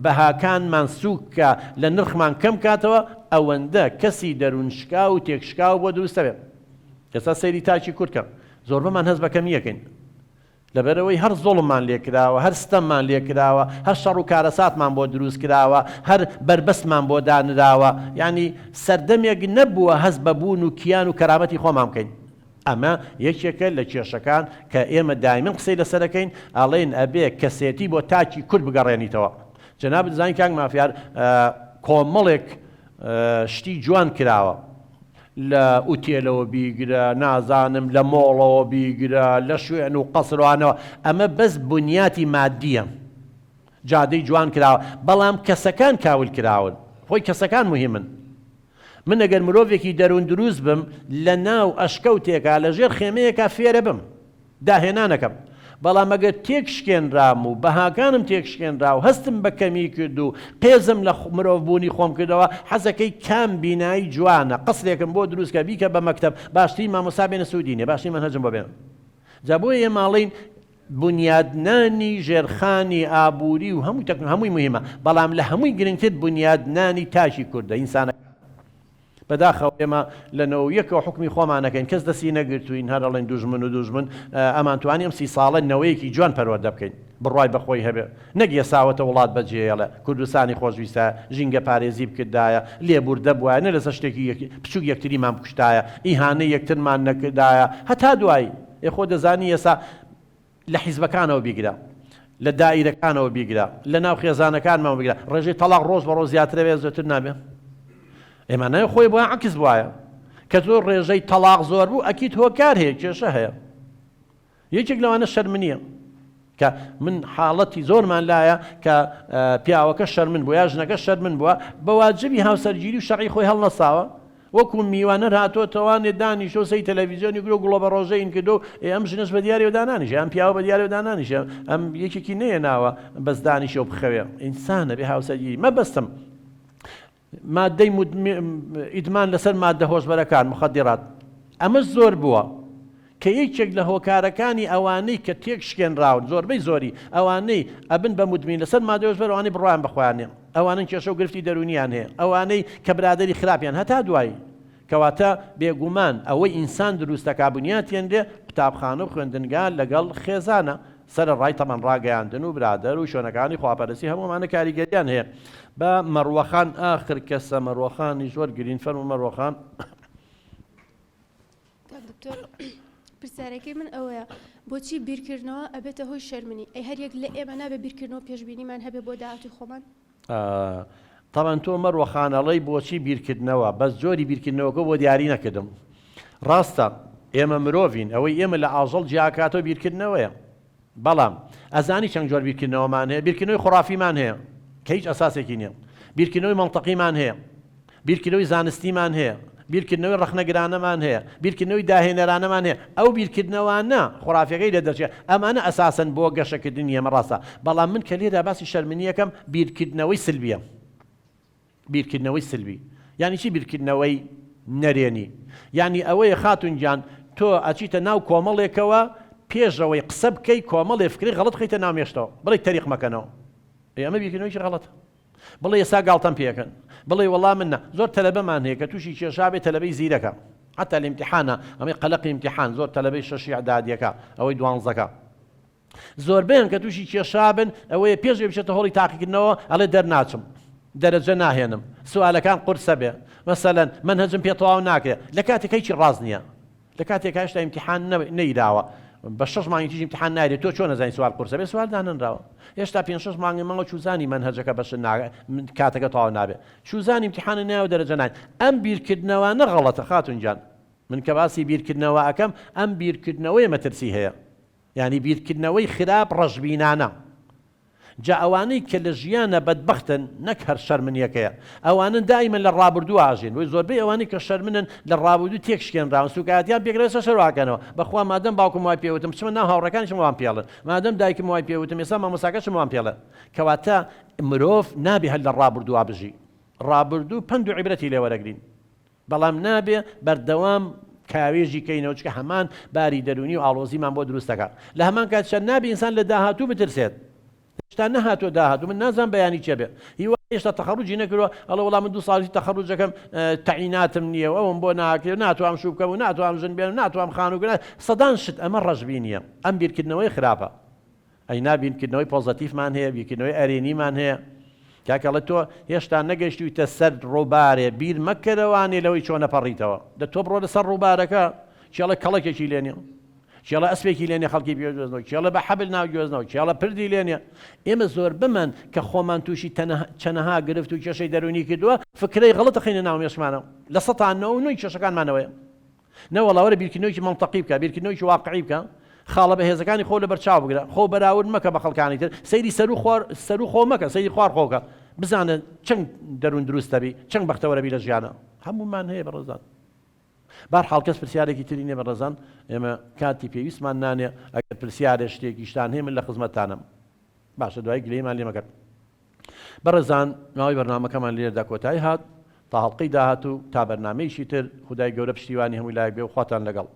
بەهاکانمان سووک کا لە نرخمان کەم کاتەوە ئەوەندە کەسی دەروونشکاو و تێکشکاو بۆ دروست ئەبێ. ئێستا سەیری تاکی کورد کە، زۆربەمان هەست بە کەمی ئەکەین. لەبەرئەوەی هەر زوڵممان لێ کراوە، هەر ستەممان لێ کراوە، هەر شەڕ و کارەساتمان بۆ دروست کراوە، هەر بەربەستمان بۆ دانراوە. یانی سەردەمێک نەبووە هەست بە بوون و کیان و کەرامەتی خۆمان بکەین. ئەمە یەکێکە لە کێشەکان کە ئێمە دایمەن قسەی لەسەر ئەکەین، ئەڵێین ئەبێ کەسێتی بۆ تاکی کورد بگەڕێنیتەوە. جەنابت دەزانی کاک مافیار کۆمەڵێک شتی جوان کراوە. لە ئوتێلەوە بیگرە، نازانم لە مۆڵەوە بیگرە، لە شوێن و قەسروانەوە، ئەمە بەس بنیاتی مادییە. جادەی جوان کراوە، بەڵام کەسەکان کاول کراون. خۆی کەسەکان موهیمن. من ئەگەر مرۆڤێکی دەروون دروست بم، لە ناو ئەشکەوتێکا، لە ژێر خێمەیەکا فێرەبم. داهێنانەکەم. بەڵام ئەگەر تێکشکێنرام و بەهاکانم تێکشکێنرا و هەستم بە کەمی کرد و قێزم لە مرۆڤبوونی خۆم کردەوە، حەزەکەی کام بینای جوانە، قەسرێکم بۆ دروست کە، بیکە بە مەکتەب، باشترین مامۆستا بێنە سوودی نیە، باشترین مەنهەجم بۆ بێنە. جا بۆیە ئێمە ئەڵێین بونیادنانی ژێرخانی ئابووری و هەموو تەکنۆ هەمووی موهیمە، بەڵام لە هەمووی گرنگتر بونیادنانی تاکی کوردە، ئینسانەکانە. بەداخەوە ئێمە لە نەوەیەکەوە حوکمی خۆمان ئەکەین کەس دەستی نەگرتوین هەر ئەڵێن دوژمن و دوژمن ئەمان توانی ئەم سی ساڵە نەوەیەکی جوان پەروەردە بکەین بڕوای بە خۆی هەبێ نەک یەساوەتە وڵات بەجێیەڵێ کوردستانی خۆشویستایە ژینگە پارێزی بکردایە لێبوردە بوایە نە لەسەر شتێکی بچوک یەکتریمان بکوشتایە ئیهانەی یەکترمان نەکردایە هەتا دوایی ئێ خۆ دەزانی ئێسا لە حیزبەکانەوە بیگرە، لە دائیرەکانەوە بیگرە، لە ناو خێزانەکانمانەوە بیگرە، ڕێژەی تەڵاق ڕۆژ بە ڕۆژ زیاترە بێ زۆرتر نابێ؟ ئێ مانای خۆی بۆیان عەکس بوایە. کە زۆر ڕێژەی تەڵاق زۆر بوو ئەکید هۆکار هەیە، کێشە هەیە. یەکێک لەوانە شەرمنییە. کە من حاڵەتی زۆرمان لایە کە پیاوەکە شەرمن بووە یا ژنەکە شەرمن بووە، بە واجبی هاوسەرگیری و شەرعی خۆی هەڵنەساوە، وەکو میوان هەر هاتۆتەوانێ دانیشتۆ سەی تەلەڤیزیۆنی گرۆ گوڵە بە ڕۆژە این کردۆ ئێ ئەم ژنەش بە دیارەوە دانانیشێ ئەم پیاوە بە دیارەوە دانانیشێ ئەم یەکێکی نەیەناوە بەس دانیشێ و بخەوێ ئینسانە بێ هاوسەرگیری مەبەستم مادەی ئیدمان لەسەر مادە هۆشبەرەکان مخدرات ئەمە زۆر بووە کە یەکێک لە هۆکارەکانی ئەوانەی کە تێک شکێنراون، زۆربەی زۆری ئەوانەی ئەبن بە مودمین لەسەر مادەی هۆشبەر ئەوانەی بڕوایان بە خۆیان نیە، ئەوانەن کێشە و گرفتی دەروونیان هەیە، ئەوانەی کە برادەری خراپیان هەتا دوایی. کەواتە بێگومان ئەوەی ئینسان دروست دەکا بنیاتیەنرێ قوتابخانە و خوێندنگا لەگەڵ خێزانە. سەرەڕای تەمەن ڕاگەیاندن و برادەر و شوێنەکانی خواپەرستی هەموو ئەمانە کاریگەریان هەیە بە مەڕوەخان ئاخر کەسە مەڕوەخانیش وەرگرین فەرموو مەڕوەخان. کاک دکتۆر پرسیارەکەی من ئەوەیە بۆچی بیرکردنەوە ئەبێتە هۆی شەرمنی ئەی هەریەک لە ئێمە نابێ بیرکردنەوە پێشبینیمان هەبێ بۆ داهاتوی خۆمان؟ تەبعەن تۆ مەروە خان ئەڵێی بۆچی بیرکردنەوە بەس جۆری بیرکردنەوەکەو بۆ دیاری نەکردم ڕاستە ئێمە مرۆڤین ئەوەی ئێمە لە ئاژەڵ جیاکاتەوە بیرکردنەوەیە بەڵام ئەزانی چەند جۆر بیرکردنەوەمان هەیە بیرکردنەوەی خورافیمان هەیە کە هیچ ئەساسێکی نییە بیرکردنەوەی مەنتەقیمان هەیە بیرکردنەوەی زانستیمان هەیە، بیرکردنەوەی ڕەخنەگرانەمان هەیە، بیرکردنەوەی داهێنەرانەمان هەیە، ئەو بیرکردنەوانە خورافیەکەی لێ دەرچێ، ئەمانە ئەساسن بۆ گەشەکردنی ئێمە ڕاستە، بەڵام من کە لێرە باسی شەرمنییەکەم بیرکردنەوەی سلبیە، بیرکردنەوەی سلبی یانی چی بیرکردنەوەی نەرێنی؟ یانی ئەوەیە خاتوون گیان تۆ ئەچیتە ناو کۆمەڵێکەوە پێش ئەوەی قسە بکەی کۆمەڵێ فکرەی غەڵەت بخەیتە ناو مێشتەوە بڵێی تەریق مەکەنەوە، ئێ ئەمە بیرکردنەوەیەکی غەڵەتە. بڵێ ئێستا گاڵتەم پێ ئەکەن بڵێ وەڵا من نا زۆر تەلەبەمان هەیە کە تووشی کێشا بێ تەلەبەی زیرەکە حتا لە ئیمتیحانە ئەمەی قەلەقی ئیمتیحان زۆر تەلەبەی شەشی ئەعدادیەکە ئەوەی دوانزەکە زۆربەیان کە تووشی کێشا بن ئەوەیە پێش ئەوەی بچێتە هۆڵی تاقیکردنەوە ئەڵێ دەرناچم دەرەجە ناهێنم سوالەکان قورسە بێ مەسەلەن مەنهەجم پێ تەواو ناکرێ لە کاتێک هیچی ڕاست نییە لە کاتێکا هێشتا ئیمتیحان نەیراوە بە شەش مانگی تیژ ئیمتیحان نایرێت تۆ چۆن ئەزانی سوال قورسە بێ سوال دانەنراوە هێشتا پێنج شەش مانگی ماوە چوزانی مەنهەجەکە بەش کاتەکە تەواو نابێ چوزانی ئیمتیحانە نایە دەرەجە ناین ئەم بیرکردنەوانە غەڵەتە خاتون گیان من کە باسی بیرکردنەوە ئەکەم ئەم بیرکردنەوەی مەترسی هەیە یعنی بیرکردنەوەی خراپ ڕەشبینانە جا ئەوانەی کە لە ژیانا بەدبەختن نەک هەر شەرمنیەکەیە ئەوانەن دائیمەن لە ڕابردوو ئاژین بۆیە زۆربەی ئەوانەی کە شەرمنن لە ڕابردوو تێک شکێنراون سوکایەتیان پێکرا ئێستا شەرواکەنەوە بەخوا مادەم باوکم وای پێ وتم بچمە ناو هاوڕێکانیشم وام پێڵن مادەم دایکم وای پێ وتم ئێستا مامۆستاکەشم وام پێڵێ کەواتە مرۆڤ نابێ هەر لە ڕابردووا بژی ڕابردوو پەند و عیبرەتی لێ وەرەگرین بەڵام نابێ بەردەوام کاوێژی کەینەوە چونکە هەمان باری دەروونی و ئاڵۆزیمان بۆ دروست دەکات لە هەمان کاتیشا نابێ ئینسان لە داهاتوو بترسێت هێشتا نەهاتووە داهاتوو من نازانم بەیانی چێ بێ هیوا هێشتا تەخەڕوجی نەکردووە ئەڵێ وەڵا من دوو ساڵی تەخەڕوجەکەم تەعیناتم نییە و ئەوم بۆ ناکرێ و ناتوانم شوو بکەم و ناتوانم ژن بێنم ناتوانم خانوو بکەم سەدان شت ئەمە ڕەشبینییە ئەم بیرکردنەوەی خراپە ئەینا بیرکردنەوەی پۆزەتیفمان هەیە، بیرکردنەوەی ئەرێنیمان هەیە. کاکە ئەڵێ تۆ هێشتا نەگەیشتوویتە سەر ڕووبارێ، بیر مەکەرەوانێ لەوەی چۆن ئەپەڕیتەوە. دە تۆ بڕۆ لەسەر ڕووبارەکە، کێڵە کەڵەکێکی لێ نییە، کێڵە ئەسپێکی لێ نییە خەڵکی پێ گوێزنەوە، کێڵە بە حەبل ناو گوێزنەوە، کێڵە پردی لێ نییە. ئێمە زۆربەمان کە خۆمان تووشی چەنەها گرفت و کێشەی دەروونی کردووە، فکرەی غەڵەت ئەخەینە ناو مێشکمانەوە. لە سەتا 99 کێشەکانمانەوەیە. نەوەڵا وەرە بیرکردنەوەیەکی مەنتەقی بکە، بیرکردنەوەیەکی واقعی بکە، خاڵە بەهێزەکانی خۆ لەبەر چاو بگرە، خۆ بەراورد مەکە بە خەڵکانی تر، سەیری سەروو خوار سەروو خۆ مەکە، سەیری خوار خۆ بکە، بزانە چەند دەروون دروست دەبی، چەند بەختەوەرە بی لە ژیانا. هەموومان هەیە بەڕێزان. بارحاڵ کەس پرسیارێکی تری نیە بەڕێزان، ئێمە کاتی پێویستمان نانێ، ئەگەر پرسیارێ شتێکیشتان هەیە من لە خزمەتتانم. باشە دوایی گلەییمان لێ مەکەن. بەڕێزان ماوەی بەرنامەکەمان لێرەدا کۆتایی هات تا هەڵقەی داهاتوو تا بەرنامەیەکی تر خودای گەورە پشتیوانی هەموو لایەک بێ و خواتان لەگەڵ.